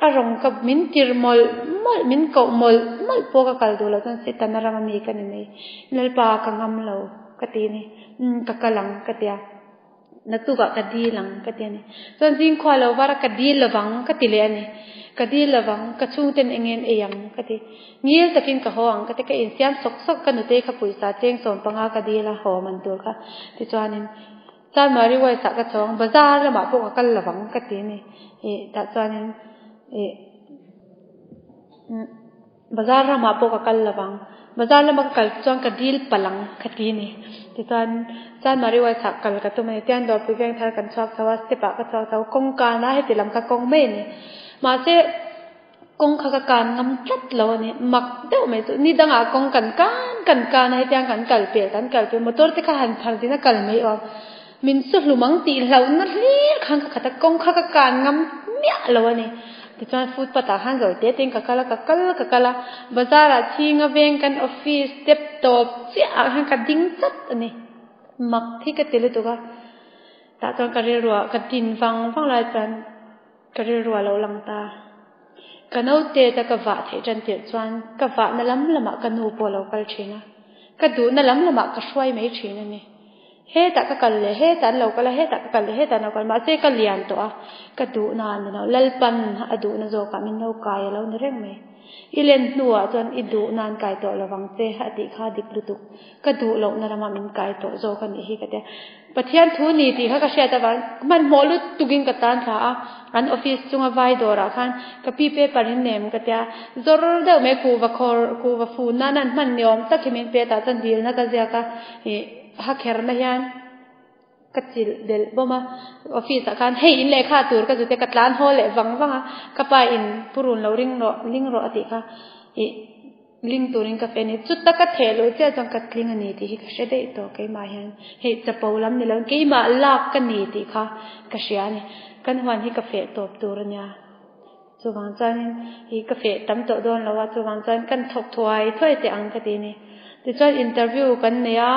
A rawng ka min tir mawlh mawlh, min koh mawlh mawlh pawh ka kal duh loh chuan Setana ram a mi ka ni mai. Lalpa ka ngam lo ka ti a ni. Umm ka kal ang ka ti a. Naktukah ka dil ang ka ti a ni. Chuan zingkhua lo var a ka dil lovang ka ti leh a ni. Ka dil lovang, ka chhungten eng nge an ei ang ka ti. Ngil takin ka haw ang ka ti, ka insiam sawk sawk ka nutei kha pawisa cheng 15 ka dil a haw man tur kha. Tichuanin Chanmari West ah ka chawng, bazar lamah pawh ka kal lovang ka ti a ni. Ih tah chuanin ih umm. Bazar ramah pawh ka kal lo vang. Bazar lama ka kal chuan ka dil palh ang ka ti a ni. Tichuan Chanmari West ah kal ka tum a ni. Tian Dawrpui veng thar kan chhuak chho a, step ah ka chhuak chho. Kawng kan a, heti lam kha kawng mai a ni. Mahse, kawng kha ka kan ngam tlat lo a ni. Mak deuh mai chu ni dangah kawng kan kan kan kan a, hetiang kan kal pel kan kal pel. Motor te kha han phar zin a kal mai awm. Min su hlum ang tih hlauhna hlir khan ka khat a, kawng kha ka kan ngam miah lo a ni. Tichuan footpath ah khan zawi te tein ka kal a, ka kal ka kal a, bazar ah chhinga veng kan office step tawp chiah ah khan ka ding chat a ni. Mak hi ka ti lutuk a, tah chuan ka rilruah ka din vang vang lai chuan ka rilruah a lo lang ta. Ka naute ta ka vah theih tan tirh chuan ka vahna lam lamah ka nu pawh a lo kal thin a, ka duhna lam lamah ka hruai mai thin a ni. Hetah ka kal leh hetah an lo kal a, hetah ka kal leh hetah an lo kal. Mahse ka lian tawh a, ka duhna a ni lo. Lalpan a duhna zawkah min lo kai a lo ni reng mai. I len hnuah chuan i duhna an kai tawh lovang che a tih kha dik lutuk. Ka duh lohna ramah min kai tawh zawk a nih hi ka tia. Pathian thu ni tih kha ka hriat avang hmanhmawh lutukin ka tan thla a, an office chunga vai dawrah khan ka pi paper in nem ka tia. Zawr deuh mai kuhva khawr kuhva fun nan an hman ni awm tak hi min pe tah chuan dilna ka ziak a ih ha kherna hian ka chilh delh bawm a, office ah khan hei in lehkha tur ka zute ka tlan haw leh vang vang a, ka pa in purun lo ring rawh ling rawh a tih kha ih ling turin ka fe a ni, chuta ka theh luh chiah chuan ka tling a ni tih hi ka hre daih tawh keimah hian hei chapo lam ni lo keimah lak ka ni tih kha ka hria a ni, kan huan hi ka feh tawp tur a nia. Chuvang chuanin ih ka feh tam tawh dawn lo a, chuvang chuan kan thawk thuai thuai teh ang ka ti a ni. Tichuan interview kan nei a,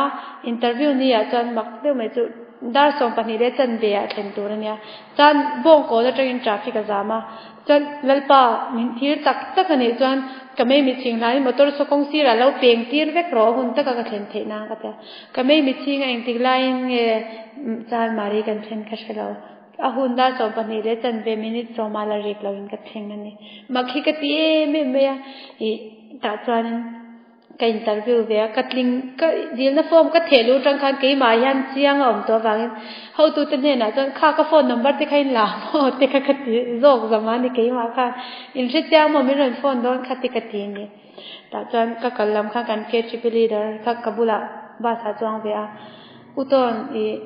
interview ni ah chuan mak deuh mai chu dar 12 leh chanve ah thlen tur a nia. Chuan bawngkawn atangin traffic a zam a, chuan Lalpa min thir tak tak a nih chuan ka mei mitchhing hlanin motor saw kawng sirah lo peng tir vek rawh a hun taka ka thlen theih nan ka ti a. Ka mei mitchhing a engtik laiin nge Chanmari kan thlen ka hre lo. A hun dar 12 leh chanve minute sawma la rik loin ka thleng a ni. Mak hi ka ti em em mai a, ih tah chuanin ka interview ve a, ka tling ka dilna form ka theh luh atang khan keimah hian chiang a awm tawh avangin hotute hnenah chuan kha ka phone number te kha in la maw te kha ka ti zawk zawm a ni keimah khan in hre chiang maw min rawn phone dawn kha te ka ti a ni. Tah chuan ka kal lam khan kan KHP leader kha ka bulah bus ah chuang ve a, Utawn ih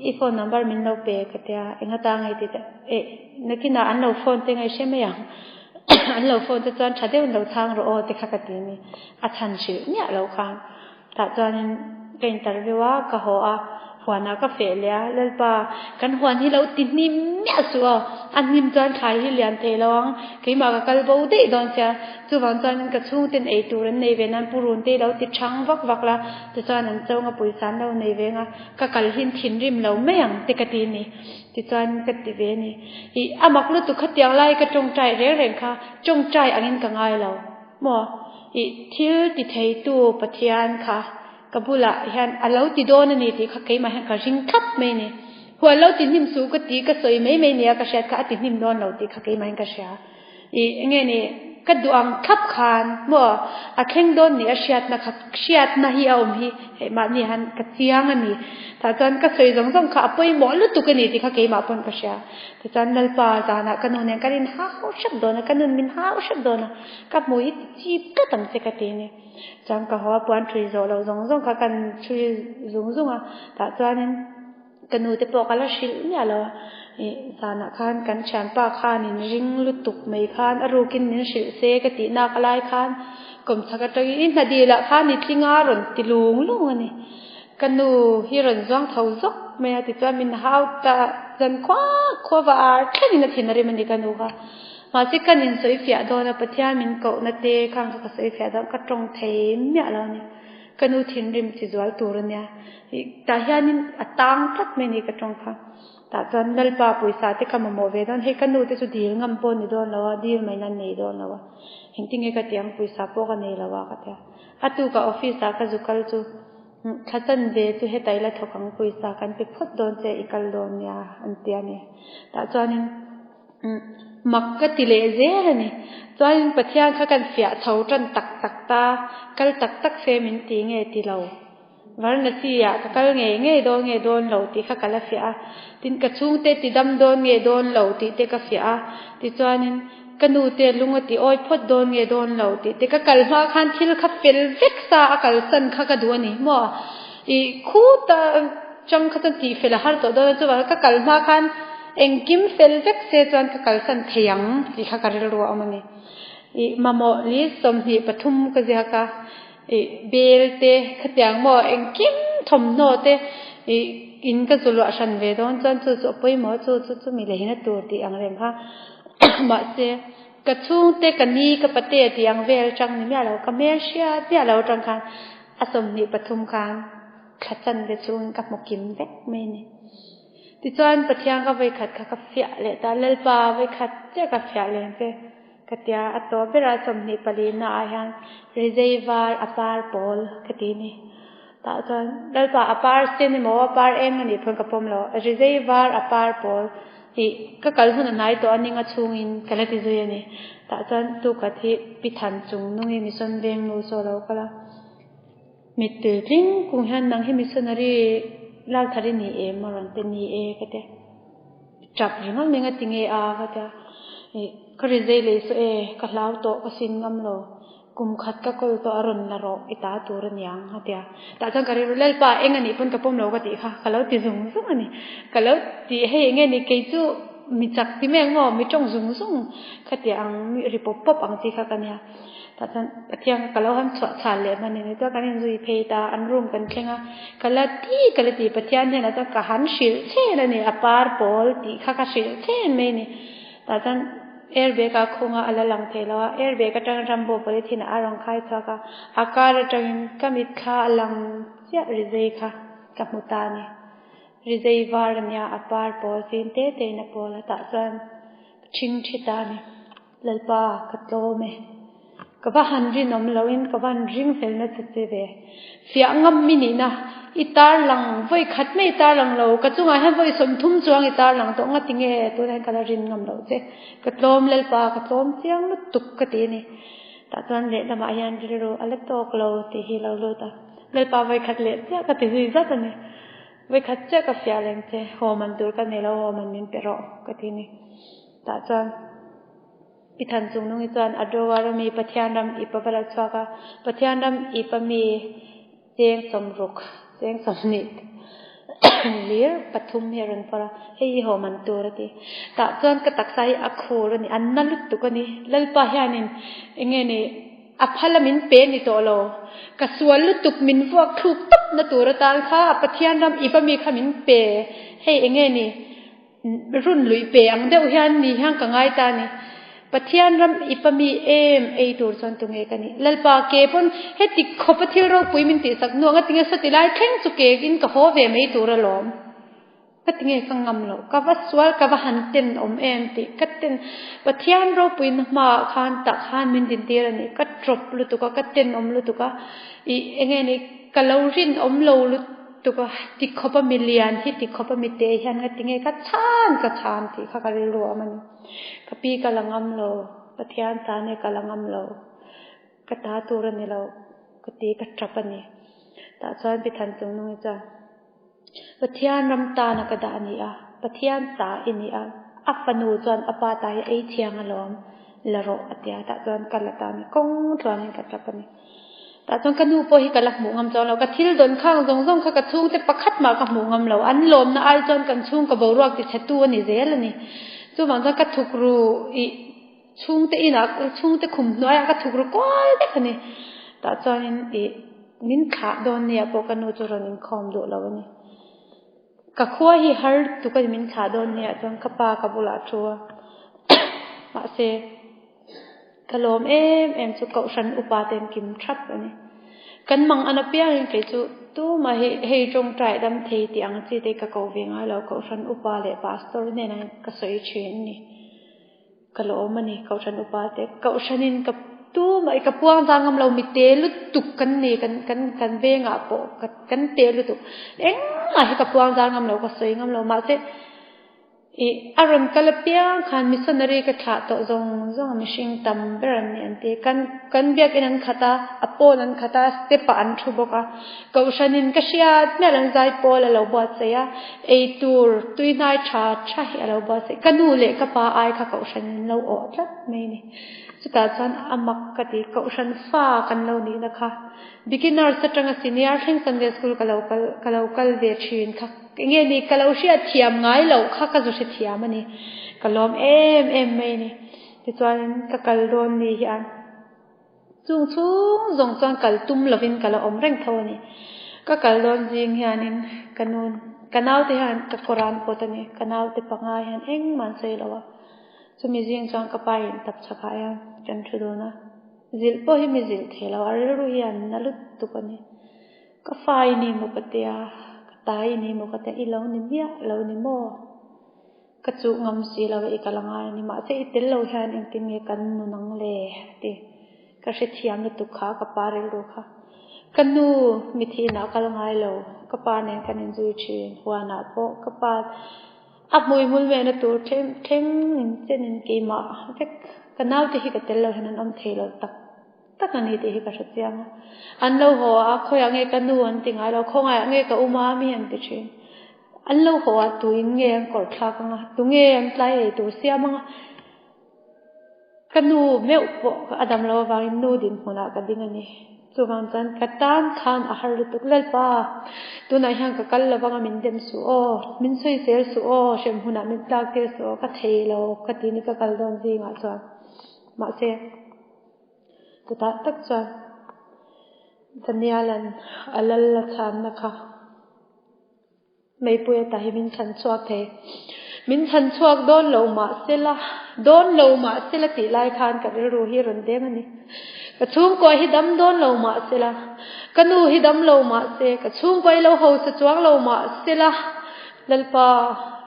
I phone number min lo pe ka tia, eng ata nge ti teh eh nakinah an lo phone te ngaihre mai ang an lo phone te chuan tha deuhin lo chhang rawh aw te kha ka ti a ni, a chhan hrilh miah lo khan tah chuanin ka interview a ka haw a huanah ka feh leh a Lalpa kan huan hi lo ti hnim miah suh aw a hnim chuan thlai hi lian thei lo ang keimah ka kal bo daih dawn sia chuvang chuanin ka chhungten ei tur an nei ve nan purun te hi lo ti thang vak vak la tichuan an chonga pawisa an lo nei ve ang a. Ka kal hin thinrim lo mai ang te ka ti ni. Tichuan ka ti ve ni. Ih, a mak lutuk khatiang lai ka tawngtai reng reng kha tawngtai angin ka ngai lo. Maw? Ih, thil ti theitu Pathian kha ka bulah hian a lo ti dawn a ni tih kha keimah hian ka ring thlap mai ni. Huan lo ti hnim suh ka ti ka sawi mai mai nia ka hriat kha a ti hnim dawn lo tih kha keimah hian ka hria. Ih, enge ni, ka duh ang thlap khan maw a thleng dawn ni a hriatna kha, hriatna hi a awm hi hei mahni han ka chiang a ni. Tah chuan ka sawi zawng zawng kha a pawimawh lutuk a ni tih kha keimah pawn ka hria. Tichuan Lalpa zanah ka nu nen kan inhau hrep dawn a, ka nun min hau hrep dawn a, ka hmu hi ti chip tlat ang che ka ti a ni. Chuan ka haw a puan ṭhui zawh loh zawng zawng kha kan ṭhui zung zung a, tah chuanin ka nu te pawh ka la hrilh miah lo a. Ih zanah khan kan thianpa khanin ring lutuk mai khan a rukin min hrilh se ka tih nak lai khan kawmchhak atangin i hna dil ah khan i tling a rawn ti lung lung a ni. Ka nu hi rawn zuang tho zawk mai a tichuan min hau ta zan khua khua va ar thlengin a thin a rim a ni ka nu kha. Mahse kan insawi fiah dawn a Pathian min kohna te khang kha ka sawi fiah dawn ka tawng thei miah lo a ni. Ka nu thinrim chi zual tur a nia. Ih tah hianin a tang tlat mai a ni ka tawng kha. Tah chuan Lalpa pawisa te ka mamawh ve dawn hei ka nu te chu dil ngam pawh a ni dawn lo a dil mai nan nei dawn lo a engtin nge ka ti ang pawisa pawh ka nei lo a ka ti a. A tuka office ah ka zu kal chu thla chanve chu heta ila thawk ang pawisa kan pe phawt dawn che i kal dawn nia an ti a ni. Tah chuanin mak ka ti leh zel a ni. Chuanin Pathian kha kan fiah chho tan tak tak ta kal tak tak se min ti nge ti lo. Varanasi ah ka kal ngei ngei dawn nge dawn lo tih kha ka la fiah a, tin ka chhungte ti dam dawn nge dawn lo tih te ka fiah a, tichuanin ka nu te lung a ti awi phawt dawn nge dawn lo tih te ka kal hma khan thil kha fel vek sa a kalsan kha ka duh a ni maw? Ih khuta chang kha chuan tih fel a har tawh dawn a chuvangin ka kal hma khan engkim fel vek se chuan ka kalsan thei ang tih kha ka rilru a awm a ni. Ih mamawh list 23 ka ziak a. Ih bel te khatiang maw engkim thawmhnaw te ih in ka zu luah hran ve dawn chuan chu chu a pawimawh chu chu chu mi lehina tur tih ang reng kha mahse ka chhungte ka ni ka pate tih ang vel atang ni miah lo ka hmel hriat miah lo atang khan a 23 khan thla chanve chhungin ka hmu kim vek mai a ni. Tichuan Pathian ka vawikhat kha ka fiah leh ta Lalpa vawikhat chiah ka fiah leh ang che. Ka tia a tawp berah 24 na ah hian rizei var a par pawl ka ti ni. Tah chuan Lalpa a par sen emaw a par eng anih pawn ka pawm lo. Rizei var a par pawl tih ka kal hun a hnai tawh a ninga chhungin ka la ti zui a ni. Tah chuan tukhat hi Pi Than chung nungi mission veng nu saw lo kal a. Mittui tling kung hian nang hi missionary lak thar i ni em a rawn ti ni e ka tia. Tap ringawt mai nga ti nge a ka tia. Ih ka ri zei leh saw e ka hlau tawh ka sin ngam lo kum khat ka kawl tawh a rawn la rawh i ta tur a niang a tia. Tah chuan ka rilru Lalpa eng a nih pawn ka pawm lo ka tih kha ka lo ti zung zung a ni. Ka lo ti hei eng nge ni kei chu mi chak ti mai ang maw mi tawng zung zung kha tia ang mi ri pawp pawp ang chi kha ka nia. Tah chuan Pathian ka lo han chhuah chhal leh hman a ni chuan kan inzui phei ta an room kan thleng a ka la ti ka la ti Pathian hnenah chuan ka han hrilh chhen a ni a par pawl tih kha ka hrilh chhen mai a ni tah chuan airbag a khung a a la lang thei lo a airbag atang rambo polythene ah a rawn khai chhuak a a kar atangin ka mitthla a lang chiah rizei kha ka hmu ta a ni rizei var a nia a par pawl fim te te in a pawl a tah chuan ka thing thi ta a ni. Lalpa, ka tlawm e. Ka va han rinawm loin ka van ring felna che che ve. Fiah ngam mi nihna, i tarlang vawi khat mai i tarlang lo, ka chungah hian vawi 30 chuang i tarlang tawh nga tinge tunah hian ka la rin ngam loh che. Ka tlawm Lalpa, ka tlawm chiang lutuk ka ti a ni. Tah chuan lehlamah hian rilru a la tawk lo tih hi lo lut a. Lalpa vawi khat leh chiah ka ti zui zat a ni. Vawi khat chiah ka fiah reng che, haw man tur ka nei lo, haw man min pe rawh ka ti a ni. Tah chuan i than chung nungi chuan a drawer ami Pathian ram ip a va la chhuak a, Pathian ram ip ami cheng 60 cheng 20 lir pathum hi a rawn phawrh a, hei hi haw man tur a ti. Tah chuan ka taksa hi a khur a ni, a na lutuk a ni. Lalpa hianin eng nge ni a phal a min pe ni tawh lo, ka sual lutuk min vuak thluk tawp na tur atan kha Pathian ram ip ami kha min pe, hei eng nge ni. Run luih pe ang deuh hian ni hian ka ngai ta a ni. Pathian ram ip a mi em ei tur chuan tunge ka nih? Lalpa ke pawn heti khawp a thil ropui min tihsak nuang a tinge sawti lai thleng chu ke in ka haw ve mai tur alawm. Ka tinge ka ngam loh, ka va sual ka va han ten awm em tih ka ten Pathian ropui na hmaah khan tah khan min din tir a ni. Ka tawp lutuk a, ka ten awm lutuk a, ih enge ni ka lo rinawm lo lutuk. Tuka ti khawp a mi lian hi ti khawp a mi te hian nga tinge ka chhan ka chhan tih kha ka rilru a awm a ni. Ka pi ka la ngam lo, Pathian ta nge ka la ngam lo, ka ta tur a ni lo ka ti ka tap a ni. Tah chuan Pi Than Chung Nungi chuan Pathian ram tana ka dah a ni a, Pathian ta i ni a, a fanu chuan a pa ta hi ei thiang alawm la rawh a ti a, tah chuan ka la ta a ni, kawng tluanin ka tap a ni. Tah chuan ka nu pawh hi ka la hmuh ngam chuang lo. Ka thil dawn khang zawng zawng kha ka chhungte pakhat mah ka hmuh ngam lo. An lawmna ai chuan kan chhungkaw boruak ti chhe tu a ni zel a ni. Chuvang chuan ka thukru ih chhungte inah chhungte khum hnuaiah ka thukru kual vek a ni. Tah chuanin ih min thlah dawn nia pawh ka nu chu rawn inkhawm duh lo a ni. Ka khua hi har tuk a ni min thlah dawn nia chuan ka pa ka bulah a thu a. Mahse. Ka lawm em em chu Kohhran upa te an kim thap a ni. Kan mang an apiangin kei chu tumah hi hei tawngtai dam thei tih ang chi te ka ko ve ngai lo. Kohhran upa leh pastor hnenah hian ka sawi thin a ni. Ka lawm a ni Kohhran upa te. Kohhranin ka tumah hi ka puang zang ngam lo mi te lutuk kan ni kan kan kan vengah pawh kan te lutuk. Engmah hi ka puang zang ngam lo ka sawi ngam lo mahse. Ih, a rawn kal apiang khan missionary ka thlah tawh zawng zawng a mihring tam ber an ni an ti. Kan kan biakin an khat a, a pawn an khat a, step ah an thu bawk a. Kohhranin ka hriat hmel an zai pawl a lo buatsaih a, eitur tui hnai tha tha hi a lo buatsaih. Ka nu leh ka pa ai kha kohhranin an lo awh tlat mai a ni. Chutah chuan a mak ka ti, kohhran fa kan lo nihna kha. Beginners atanga senior thleng Sunday school ka lo kal ka lo kal ve thin kha. Enge ni ka lo hriat thiam ngai loh kha ka zu hre thiam a ni. Ka lawm em em mai a ni. Tichuanin ka kal dawn ni hian chung chhung zawng chuan kal tum lovin ka la awm reng tho a ni. Ka kal dawn zing hianin ka nu ka naute hian ka kawran pawt a ni. Ka naute panga hian engmah an sawi lo a. Chumi zing chuan ka pa in tap chhakah hian kan thu dawn a. Zilh pawh hi mi zilh thei lo a rilru hian na lutuk a ni. Ka fa i ni maw ka tia, ka ta i ni maw ka tia, i lo ni miah lo ni maw? Ka chuh ngam si lo i kal angai a ni, mahse i tel lo hian engtin nge kan nun ang le? a ti. Ka hrethiam lutuk kha, ka pa rilru kha. Ka nu mithihnah kal ngai lo, ka pa nen kan inzui thin, huanah pawh ka pa a hmuihmul mehna tur thleng thleng in chenin keimah vek ka naute hi ka tel lo hian an awm thei lo tak. Tak a ni tih hi ka hre chiang a. An lo haw a, khawiah nge ka nu an ti ngai lo, khawngaiah nge ka um a mi an ti thin. An lo haw a, tuin nge an kawr thlak ang a, tu nge an tlai ei tur siam ang a. Ka nu meuh pawh a dam lo avangin nu dinhmunah ka ding a ni. Chuvang chuan ka tan khan a har lutuk Lalpa, tunah hian ka kal lovang a min dem suh aw, min sawi zel suh aw, hremhmunah min tlak tir suh aw, ka thei lo ka ti ni ka kal dawn zingah chuan. Mahse. Chutah tak chuan Daniel-a'n a lal a chhanna kha meipui ata hi min chhan chhuak thei. Min chhan chhuak dawn lo mah sela, dawn lo mah sela tih lai khan ka rilru hi a rawn deng a ni. Ka chhungkua hi dam dawn lo mah sela, ka nu hi dam lo mah se, ka chhungkua hi lo hausa chuang lo mah sela, Lalpa,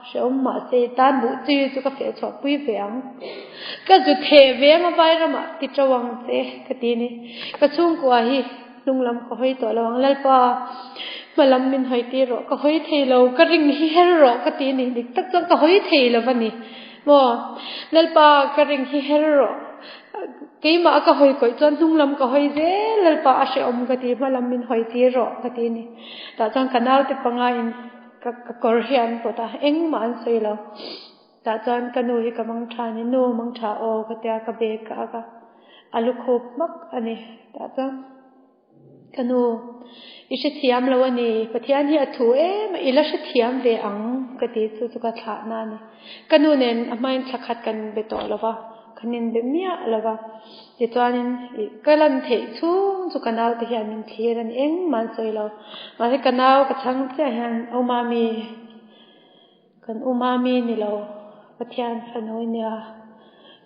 hrehawm mahse i tan buh chi chu ka feh chhuah pui ve ang. Ka zu theh ve ang a vai ramah ti to ang che ka ti ni. Ka chhungkua hi hnung lam ka hawi tawh lo ang. Lalpa, hma lam min hawi tir rawh, ka hawi thei lo, ka ring hi her rawh ka ti ni. Dik tak chuan ka hawi thei lo va ni. Maw? Lalpa, ka ring hi her rawh. Keimah ka hawi kawih chuan hnung lam ka hawi zel, Lalpa a hrehawm ka ti, hma lam min hawi tir rawh ka ti ni. Tah chuan ka naute panga in Ka ka kawr hi an pawt a, engmah an sawi lo. Tah chuan ka nu hi ka mang tha a ni, nu mang tha aw ka tia ka bag ka ak a, a lu khup hmak a ni. Tah chuan ka nu i hrethiam lo a ni, Pathian hi a thu em a, i la hrethiam ve ang ka ti chu chu ka thlah na a ni. Ka nu nen a hmain thla khat kan be tawh lo va. Kan inbe miah lo va, tichuanin ka lan theih chhung chu ka naute hian min thlir a ni engmah an sawi lo. Mahse ka nau ka chhang chiah hian U Mami, kan U Mami ni lo, Pathian fanu i nia,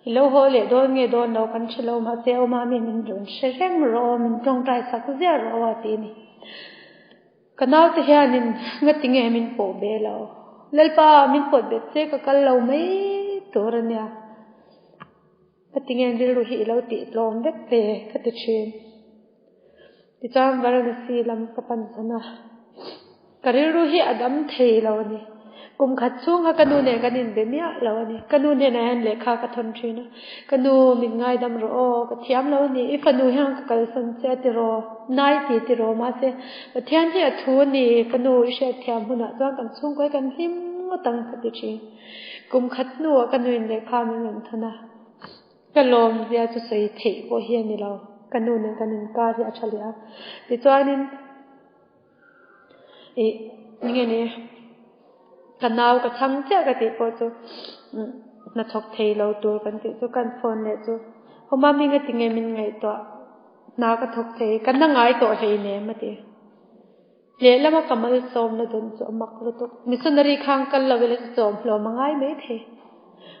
i lo haw leh dawn nge dawn lo kan hre lo mahse U Mami min rawn hre reng rawh aw, min tawngtai sak ziah rawh aw a ti a ni. Ka naute hianin ngati nge min pawh be lo? Lalpa, min pawt bet che ka kal lo mai tur a nia. Ngati nge rilru hi i lo tih tlawm vek ve ka ti thin. Tichuan Varanasi lam ka pan san a, ka rilru hi a dam thei lo a ni. Kum khat chhunga ka nu nen kan inbe miah lo a ni. Ka nu hnenah hian lehkha ka thawn thin a, Ka nu, min ngaidam rawh aw, ka thiam lo a ni, i fanu hian ka kalsan che a tiraw, nai ti tiraw mahse Pathian hi a thu a ni, ka nu i hriatthiam hunah chuan kan chhungkawi kan hlim ngawt ang ka ti thin. Kum khat hnuah ka nuin lehkha min rawn thawn a, ka lawmzia chu sawi theih pawh hi a ni lo. Ka nu nen kan inkar hi a tha leh a. Tichuanin ih enge ni ka nau ka chhang chiah ka tih pawh chu hnathawk thei lo tur kan tih chu kan phone leh chu Awma hming a ti nge min ngaihtuah hna ka thawk thei ka na ngai tawh hleinem a ti. Lehlama ka malsawmna dawn chu a mak lutuk. Missionary khang kal lo ila chu chawm hlawm a ngai mai thei.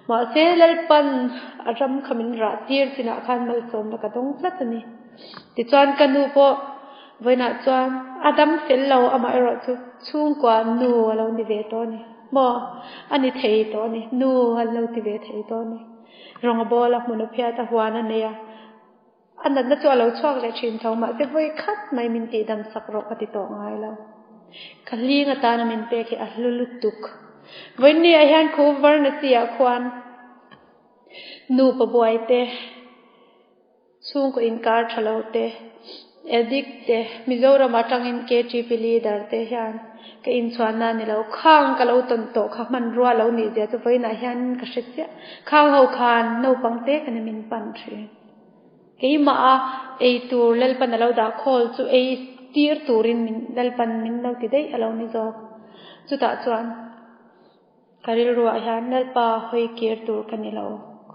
Mahse, Lalpan a ram kha min rah tir chinah khan malsawmna ka dawng tlat a ni. Tichuan ka nu pawh vawiinah chuan a dam fel lo, amaherawh chu chhungkua nu a lo ni ve tawh a ni. Maw? A ni thei tawh a ni. Nu an lo ti ve thei tawh a ni. Rawng a bawl a, hmun a phiat a, huan a nei a. A natna chu a lo chhuak leh thin tho, mahse vawi khat mai min tihdam sak rawh ka ti tawh ngai lo. Ka hling atana min pek hi a hlu lutuk. Vawiinni ah hian khu Varanasi ah khuan nupa buai te, chhungkaw inkar tha lo te, addict te, Mizoram atangin KTP leader te hian ka inchhuanna a ni lo. Khang ka lo tawn tawh kha hmanrua lo nih zia chu vawiinah hian ka hre chiah. Khang ho khan naupang te ka ni min pan thin. Keimah a ei tur Lalpan a lo dah khawl chu ei tir turin min Lalpan min lo ti daih a lo ni zawk. Chutah chuan ka rilruah hian Lalpa hawi kir tur ka ni lo,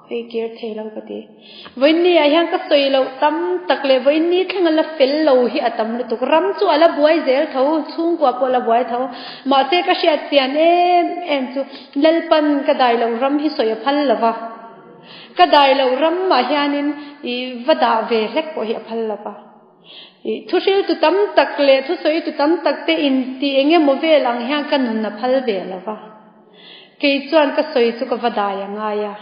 hawi kir thei lo ka ti. Vawiinni ah hian ka sawi loh tam tak leh vawiinni thleng a la fel lo hi a tam lutuk. Ram chu a la buai zel tho, chhungkua pawh a la buai tho. Mahse ka hriat chian em em chu Lalpan ka dai loh ram hi sawi a phal lo va. Ka dai loh ram ah hianin i va dah ve hlek pawh hi a phal lo va. I thuhril tu tam tak leh thusawi tu tam tak te in ti eng emaw vel ang hian ka nun a phal ve lo va. Kei chuan ka sawi chu ka va dai a ngai a.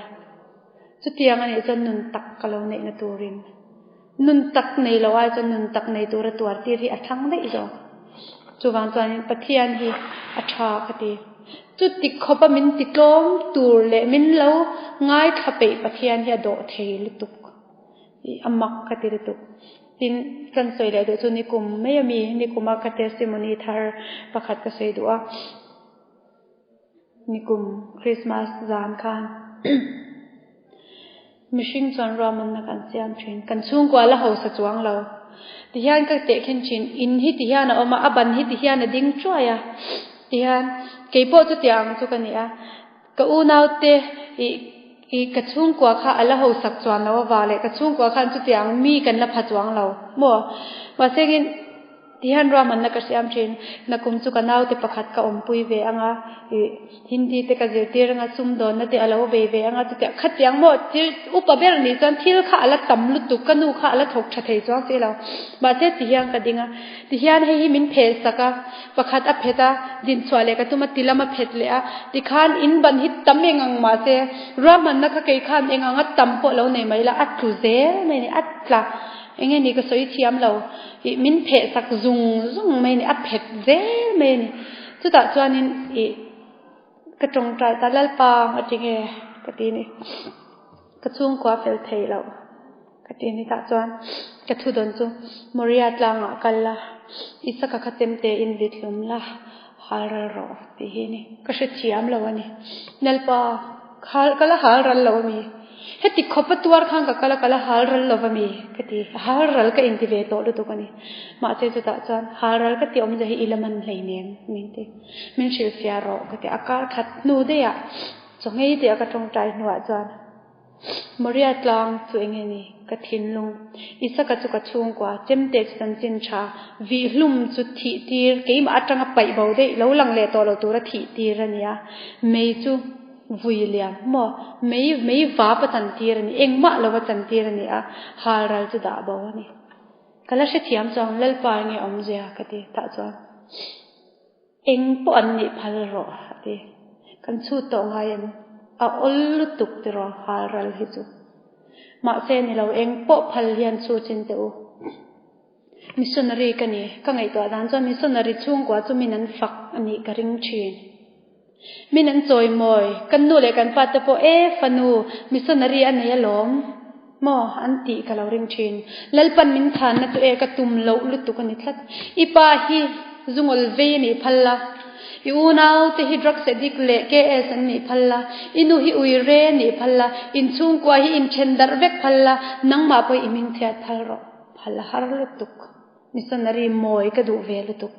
Chutiang a nih chuan nun tak ka lo neihna turin nun tak nei lo ai chuan nun tak nei tura tuar tir hi a thlang daih zawk. Chuvang chuanin Pathian hi a tha ka ti. Chuti khawpa min ti tlawm tur leh min lo ngaithla peih Pathian hi a dawh thei lutuk. I a mak ka ti lutuk. Tin, kan sawi leh duh chu nikum mai a mi, nikuma ka testimony thar pakhat ka sawi duh a. Nikum Christmas zan khan mihring chuan ruahmanna kan siam thin. Kan chhungkua la hausa chuang lo. Tihian ka tehkhin thin, in hi tihian a awm a, a ban hi tihian a ding chuai a. Tihian keipawh chutiang ang chu ka ni a. Ka unaute ih ih ka chhungkua kha a la hausak chuan lo avang leh ka chhungkua khan chutiang mi kan la pha chuang lo maw? Mahse engin. Tihian ruahmanna ka siam thin. Nakum chu ka naute pakhat ka awmpui ve anga, ih, Hindi te ka zirtir anga, sumdawnna te a lo bei ve anga, chutiang khatiang maw thil upa ber nih chuan thil kha a la tam lutuk, ka nu kha a la thawk tha thei chuang si lo. Mahse tihian ka ding a, tihian hei hi min phel sak a, pakhat a phet a, dinchhuah leh ka tum a, tilam a phet leh a, tikhan in ban hi tam eng ang mahse ruahmanna kha kei khan eng anga tam pawh lo nei mai la, a tlu zel mai a ni, a tla. Enge ni ka sawi thiam lo, ih min pheh sak zung zung mai a ni, a phet zel mai a ni. Chutah chuanin ih ka tawngtai ta Lalpa a ti nge ka ti ni, ka chhungkua fel thei lo ka ti ni tah chuan ka thu dawn chu Moria tlangah kal la, Isaka kha chemte in vit hlum la, hal ral rawh tih hi a ni. Ka hrethiam lo a ni. Lalpa, ka la hal ral lo a mi? Heti khawp a tuar khan ka kal a, ka la hal ral lo va mi? Ka ti. Hal ral ka inti ve tawh lutuk a ni. Mahse chutah chuan hal ral ka ti awmzia hi i la man hleinem min ti. Min hrilhfiah rawh ka ti. A kar khat hnu daih ah chaw ngei daih a ka tawngtai hnuah chuan Moria tlang chu eng nge ni? Ka thinlung. Isaka chu ka chhungkua, chemte chu chanchin tha, vihhlum chu thih tir, keimah atanga paih bo daih lo lang leh tawh lo tura thih tir a ni a. Mei chu. Vui liam maw? Mei mei vap a chantir a ni, engmah lo a chantir a ni a, hal ral chu dah bo a ni. Ka la hrethiam chuang Lalpa enge awmzia ka ti tah chuan eng pawh an nih phal rawh a ti. Kan chhut tawh ngai em? A awl lutuk tiraw hal ral hi chu. Mahse ni lo eng pawh phal hian chhu chin teh u. Missionary ka ni. Ka ngaihtuah dan chuan missionary chhungkua chu min an fak a nih ka ring thin. Min an chawimawi, kan nu leh kan pa te pawh e fanu missionary a nei alawm maw an tih ka lo ring thin. Lalpan min chhanna chu e ka tum loh lutuk a ni tlat. I pa hi zungawl vei a nih phal la, i unau te hi drugs addict leh KS an nih phal la, i nu hi uire a nih phal la, inchhungkua hi inthen darh vek phal la, nangmah pawh i hmingchhiat phal rawh. Phal a har lutuk. Missionary mawi ka duh ve lutuk.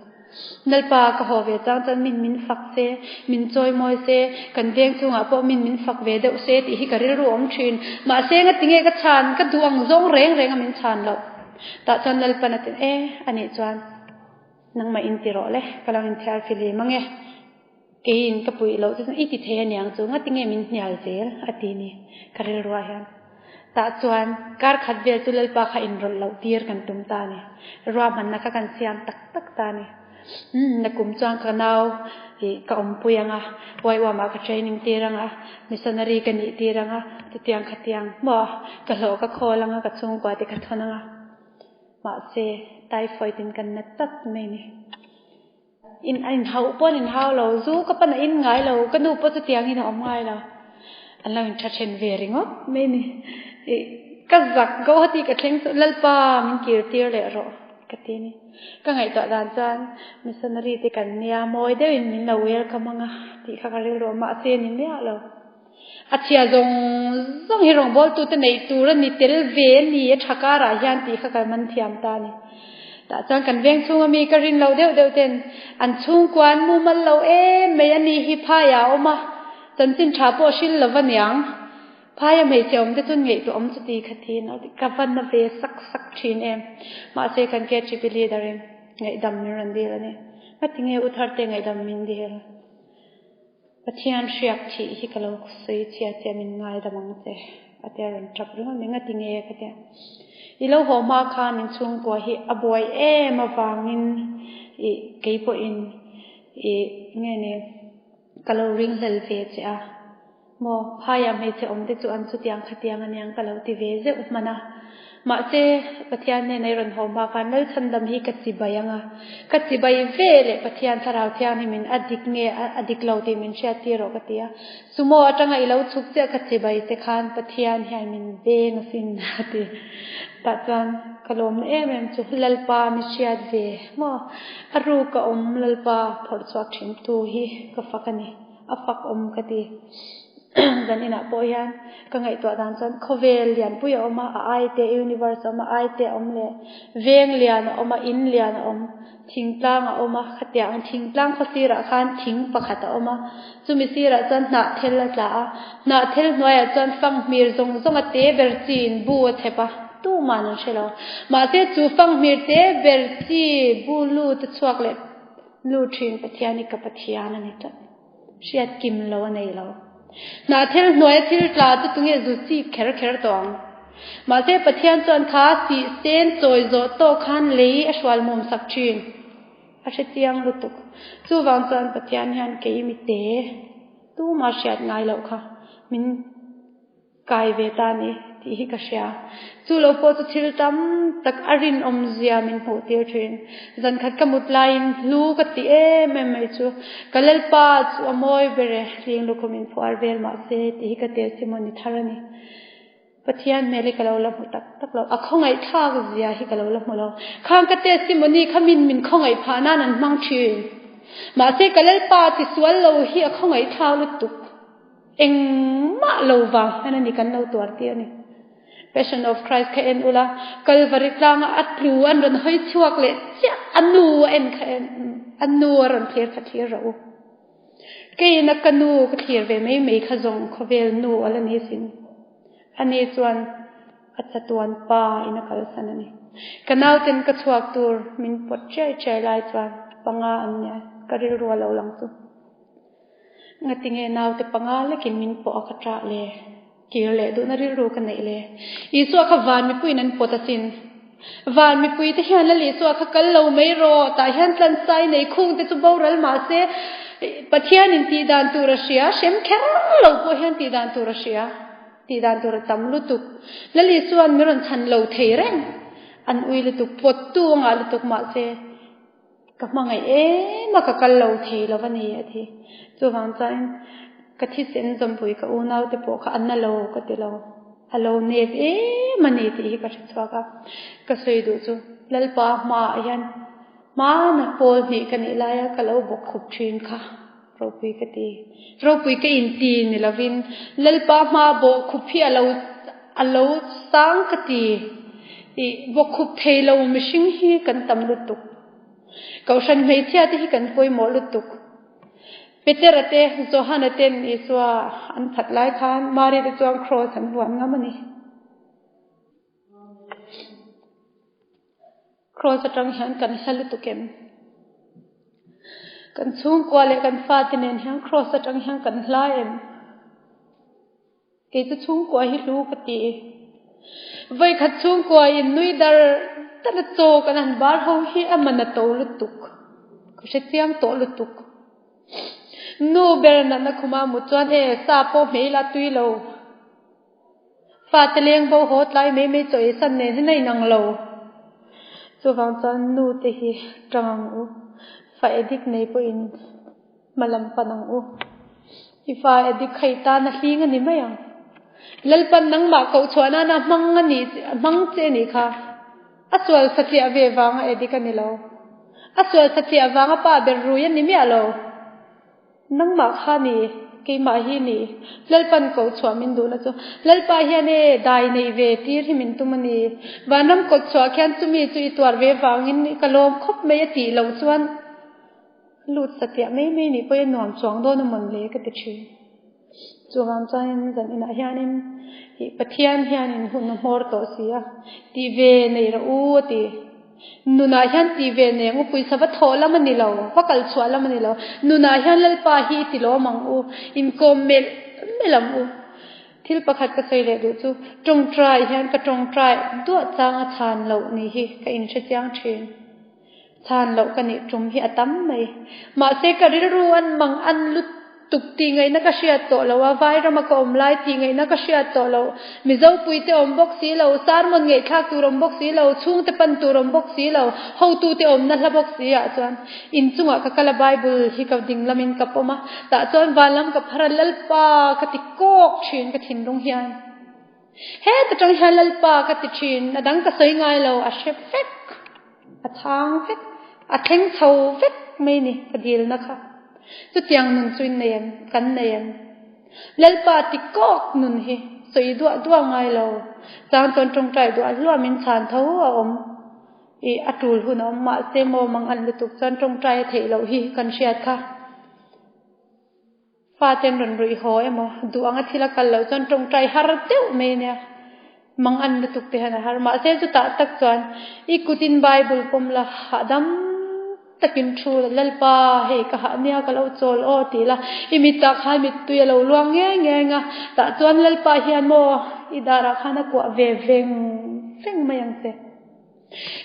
Lalpa ka haw ve chang chuan min min fak se, min chawimawi se, kan veng chungah pawh min min fak ve deuh se tih hi ka rilru awm thin. Mahse ngatinge ka chhan, ka duh ang zawng reng reng a min chhan loh. Tah chuan Lalpan a ti e, anih chuan nangmah in ti rawh le, ka lo inthiar fihlim ange. Keiin ka puih loh chu chuan i ti thei aniang chu ngatinge min hnial zel a ti ni ka rilruah hian. Tah chuan kar khat vel chu Lalpa kha inrawlh loh tir kan tum ta a ni. Ruahmanna kha kan siam tak tak ta a ni. Umm nakum chuan ka nau ih ka awmpui ang a, YWAM-ah ka training tir ang a, missionary ka nih tir ang a, chutiang khatiang maw ka hlawh ka khawl ang a, ka chhungkua te ka thawn ang a. Mahse typhoid in kan na tlat mai a ni. In a inhauh pawh an inhau lo, zu ka pan a in ngai lo, ka nu pawh chutiangin a awm ngai lo. An lo intha then ve ringawt mai a ni. Ih ka zak Guwahati ka thleng chu Lalpa min kir tir leh rawh ka ti a ni. Ka ngaihtuah dan chuan missionary te kan nia mawi deuhin min lo welcome ang a tih kha ka rilru a, mahse ni miah lo. A chhia zawng zawng hi rawngbawltute neih tur a ni tel ve a ni a tha karah hian tih kha ka man thiam ta a ni. Tah chuan kan veng chhunga mi ka rin loh deuh deuh ten an chhungkua an mumal lo em mai a ni hi phaiah a awm a, chanchin tha pawh hril lo va niang. Phaia hmeichhe awm te chuan ngaihtuah awm chuti kha thin a ka va na ve sak sak thin em. Mahse kan KHP leader in ngaihdam min rawn dil a ni. Ngatinge u Tharte ngaihdam min dil? Pathian hriak thih hi ka lo sawi chhia che min ngaidam ang che a tia rawn tap ringawt mai ngati nge ka tia. I lo haw hma khan in chhungkua hi a buai em avangin ih kei pawhin ih nge ni ka lo ringhlel ve che a maw phaiah hmeichhe awm te chu an chutiang khatiang aniang ka lo ti ve zeuh hman a. Mahse, Pathian hnena i rawn haw hma khan Lalchhandam hi ka chibai ang a, ka chibai ve leh Pathian Thlarau Thianghlimin a dik nge a dik lo tih min hriat tir rawh ka ti a. Sumo atanga i lo chhuk chiah ka chibai che khan Pathian hian min veng asin a ti. Tah chuan ka lawmna em em chu Lalpa mi hriat ve maw? A ruk a awm Lalpa phawrh chhuak thin tu hi ka fak a ni, a fak awm ka ti. Zan inah pawh hian ka ngaihtuah dan chuan khawvel lianpui a awm a, a ai te universe a awm a, ai te a awm leh veng lian a awm a, in lian a awm, thingtlang a awm a, khatiang ang thingtlang khaw sirah khan thing pakhat a awm a, chumi sirah chuan hnahthel a tla a, hnahthel hnuaiah chuan fanghmir zawng zawng a te ber chiin bu a chhep a, tuman an hre lo. Mahse chu fanghmir te ber chi bu lut a chhuak leh lut thin Pathian hi ka Pathian a ni tlat. Hriat kim lo a nei lo. Hnahthel hnuaia thil tla chu tunge zu chik kher kher tawh ang? Mahse Pathian chuan kha sih sen chawi zawh tawh khan lei a hrual mum sak thin. A hre chiang lutuk. Chuvang chuan Pathian hian kei mite tuma hriat ngai loh kha min kai ve ta ni tih hi ka hria. Chu lo pawh chu thil tam tak a rinawm zia min hmuh tir thin. Zan khat ka mut laiin hlu ka ti em em mai chu ka Lalpa chu a mawi ber e, hling lukhum in phuar vel mah se tih hi ka testimony thar a ni. Pathian hmel hi ka lo la hmu tak tak lo, a khawngaih thlak zia hi ka lo la hmu lo. Khang ka testimony kha min min khawngaih phah nan an hmang thin. Mahse ka Lalpa tisual lo hi a khawngaih thlak lutuk. Engmah lo vang hian a ni kan lo tuar tih a ni. Passion of Christ kha en ula, Kalvari tlanga a tlu an rawn hawi chhuak leh chiah, a nu a en kha en, a nu a rawn thlir kha thlir rawh u. Keiin a ka nu ka thlir ve mai mai kha zawng khawvel nu a la ni sin. Ani chuan a chatuan pa in a kalsan a ni. Ka nauten ka chhuak tur min pawt chiai chiai lai chuan panga an nia, ka rilru a lo lang chu. Ngatinge naute panga lekin min pawh a ka ṭah le? Kir leh duhna rilru ka neih le? Isua kha van mipuiin an pawt asin. Van mipuite hian Lal Isua kha kal lo mai rawh, tah hian tlansai nei khungte chu boral mah se, Pathianin tih dan tur a hria, hrem kher lo pawh hian tih dan tur a hria, tih dan tur a tam lutuk. Lal Isua'n mi rawn chhan lo thei reng, an ui lutuk, pawttu a ngah lutuk mah se, Ka hmangaih em a, ka kal lo thei lo a ni a ti. Chuvang chuan ka thisen zawmpui ka unaute pawh kha a na lo ka ti lo, a lo nep em a ni tih hi ka hre chhuak a. Ka sawi duh chu Lalpa hmaah hian hmana pawl hnih ka nih laia ka lo bawk khup thin kha ropui ka ti. Ropui ka inti ni lovin Lalpa hmaa bawh khup hi a lo a lo sang ka ti. I bawkkhup thei lo mihring hi kan tam lutuk. Kohhran hmeichhia te hi kan pawimawh lutuk. Petera te, Johana ten Isua an phat lai khan Mari te chuan kraws an vuan ngam a ni. Kraws atang hian kan hla lutuk em? Kan chhungkua leh kan fate nen hian kraws atang hian kan hla em? Kei chu chhungkua hi hlu ka ti. Vawikhat chhungkua in nui dar dar a chaw kan han bar ho hi a man a to lutuk. Ka hre chiang tawh lutuk. Nu ber natna khuma mut chuan e sa pawh hmei la tui lo. Fate leng bo haw tlai mai mai chaw ei san nen hian a inang lo. Chuvang chuan nu te hi tang ang u. Fa edik nei pawhin hma lam pan ang u. I fa edik kha i tan a hling a ni mai ang. Lalpan nangmah koh chhuah nana hmang a nih hmang che a nih kha. A sual satliah ve vanga edik a ni lo. A sual satliah vanga pa ber rui a ni miah lo. Nangmah kha ni, keimah hi ni. Lalpan koh chhuah min duhna chu Lalpa hian e, dai nei ve tir hi min tum a ni. Vanram kawt chhuah khian chumi chu i tuar ve vangin ka lawm khawp mai a tih loh chuan lut satliah mai mai nih pawhin nuam chuang dawn a mawn le ka ti thin. Chuvang chuanin zan inah hianin ih Pathian hianin hun a hmawr tawh si a, tih ve nei rawh u a ti. Nunah hian tih ve nei ang u, pawisa va thawh lam a ni lo, va kal chhuah lam a ni lo. Nunah hian Lalpa hi i ti lawm ang u, inkawm melh melh ang u. Thil pakhat ka sawi leh duh chu, tawngtai hian ka tawngtai duah changa chhan loh ni hi ka inhre chiang thin. Chhan loh ka nih tum hi a tam mai. Mahse ka rilru an mang an lutuk tih ngaihna ka hriat tawh lo a, vai rama ka awm lai tih ngaihna ka hriat tawh lo. Mizo puite awm bawk si lo, sermon ngaihthlak tur awm bawk si lo, chhungte pan tur awm bawk si lo, hotute awmna hla bawk si ah chuan inchungah ka kal a, Bible hi ka ding lamin ka pawm a, tah chuan van lam ka phar a, Lalpa ka ti kawk thin ka thinlung hian. Heta tang hian Lalpa ka ti thin, a dang ka sawi ngai lo, a hre vek, a chhang vek, a thleng chho vek mai ni ka dilna kha. Chutiang nun chu in nei em? Kan nei em? Lalpa ti kawk nun hi sawi duah duah ngai lo, chang chuan tawngtai duah hluah min chhan tho a awm. I a tul hun a awm mahse maw mang an lutuk chuan tawngtai a theih loh hi kan hriat kha. Faten rawn ruih haw emaw, duh anga thil a kal loh chuan tawngtai har deuh mai a nia. Mang an lutuk te hian a har. Mahse chutah tak chuan i kutin Bible pawm la hahdam takin thu la, Lalpa hei ka hah nia ka lo chawl aw tih la, i mitah khan mittui a lo luang ngei ngei ang a, tah chuan Lalpa hian maw i darah khan a kuah ve veng veng mai ang che.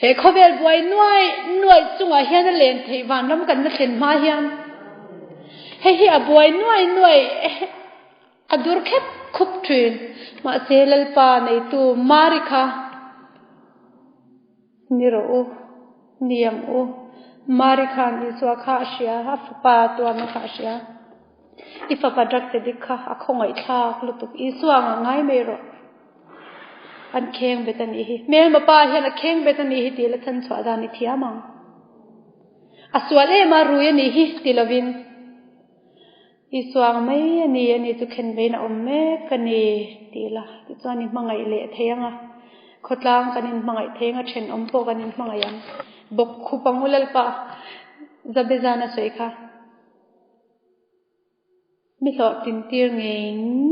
He khawvel buai nuai nuai chungah hian a len theih vanram kan la thlen hma hian hei hi a buai nuai nuai a dur khep khup thin. Mahse Lalpa neitu Mari kha ni rawh u, ni ang u. Mari khan Isua kha a hria, a fapa tuarna kha a hria. I fapa drug addict kha a khawngaihthlak lutuk. Isua ang a ngai mai rawh. An kheng bet a nih hi. Hmelma pa hian a kheng bet a nih hi tih la chhan chhuah dan i thiam ang. A sual em a rui a nih hi ti lovin i suang mai a ni a ni chu khen vein a awm mek a ni tih la tichuan i hmangaih leh thei ang a. Khawtlang kan inhmangaih thei ang a, thenawm pawh kan inhmangaih ang. Bawk khup ang u Lalpa Zabezana sawi kha. Mi hlawhtlin tir ngei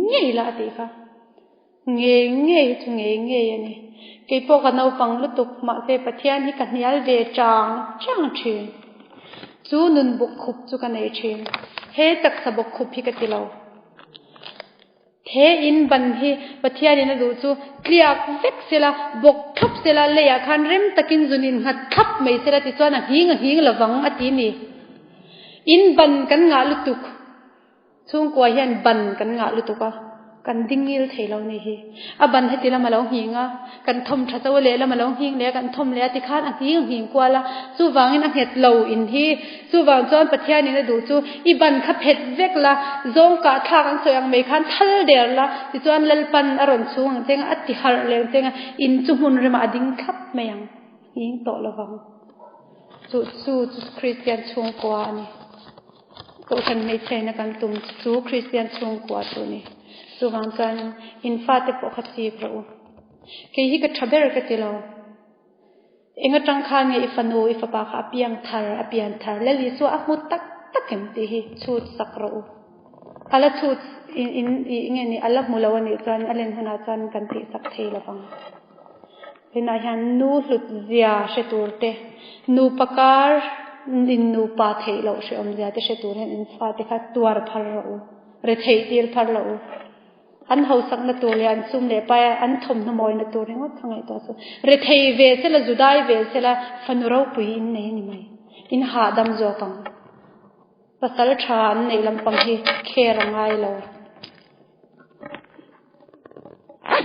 ngei la a tih kha. Ngei ngei hi chu ngei ngei a ni. Kei pawh ka naupang lutuk mahse Pathian hi ka hnial ve chang chang thin. Chu nun buk khup chu ka nei thin. He taksa bawk khup hi ka ti lo. He in ban hi Pathianin a duh chu tliak vek sela, bawk thlap sela, leiah khan rem takin zun innghat thlap mai sela tichuan a nghing a nghing lovang a ti ni. In ban kan ngah lutuk. Chhungkua hian ban kan ngah lutuk a, kan dingil thei lo ni hi. A ban heti lam a lo nghing a, kan thawm tha cho leh lam a lo nghing leh a, kan thawm leh a tikhan a nghing a nghing kual a, chuvangin a nghet lo in hi. Chuvang chuan Pathianin a duh chu i ban kha phet vek la, zawng kah thlak an sawi ang mai khan thal der la, tichuan Lalpan a rawn chhung ang cheng a, a ti harh leh ang cheng a, in chu hmun remah a ding thlap mai ang, nghing tawh lovang. Chu chu chu Kristian chhungkua a ni. Kohhran hmeichhiaina kan tum chu Kristian chhungkua chu a ni. Chuvang chuan in fate pawh kha chip rawh u. Kei hi ka tha ber ka ti lo. Eng atang khan nge i fanu, i fapa kha a piang thar, a pian thar? Lal Isua a hmu tak tak em tih hi chhut sak rawh u. A la chhut in in i nge ni a la hmu lo a nih chuan a len hunah chuan kan tih sak thei lo vang. Tunah hian nu hlut zia hre tur te, nupa kar in nupa theih loh hrehawm zia te hre tur hian in fate kha tuar phar rawh u, retheih tir phar loh u. An hausakna tur leh an sum leh pai an thawmhnaw mawina tur ringawt kha ngaihtuah suh. Rethei ve sela, zudai ve sela, fanu ropui in nei a ni mai. In hahdam zawk ang. Pasal tha an neih lampang hi care a ngai lo.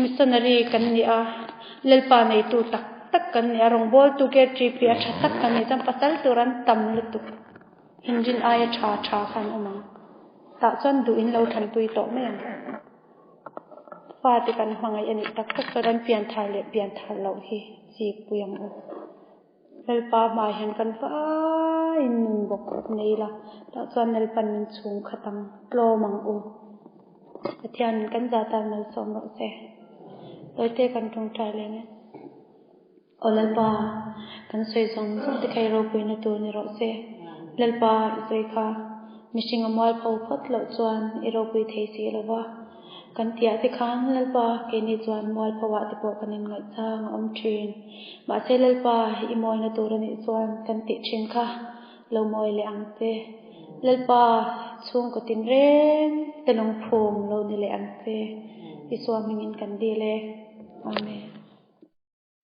Missionary kan ni a, Lalpa neitu tak tak kan ni a, rawngbawltu KTP a tha tak kan ni chuan pasal tur an tam lutuk. Inrin aia tha tha kha an awm ang. Tah chuan duh in lo thanpui tawh mai ang. Fate kan hmangaih a nih tak tak chuan an pianthar leh pianthar loh hi chikpui ang u. Lalpa hmaah hian kan vaiin nun bawk nei ila, tah chuan Lalpan min chhung khat ang, tlawm ang u. Pathianin kan za tan malsawm rawh se. Tawite kan tawngtai leh nge. Aw Lalpa, kan sawi zawng zawng te kha i ropuina tur ni rawh se. Lalpa, i sawi kha mihring a mualpho phawt loh chuan i ropui thei si lo va. Kan tiah te khan Lalpa, keini chuan mualpho ah te pawh kan inngaihchang a awm thin. Mahse Lalpa, i mawina tur a nih chuan kan tih thin kha lo mawi leh ang che. Lalpa, chhungkaw tinreng te lungphum lo ni leh ang che. Isua hmingin kan dil e.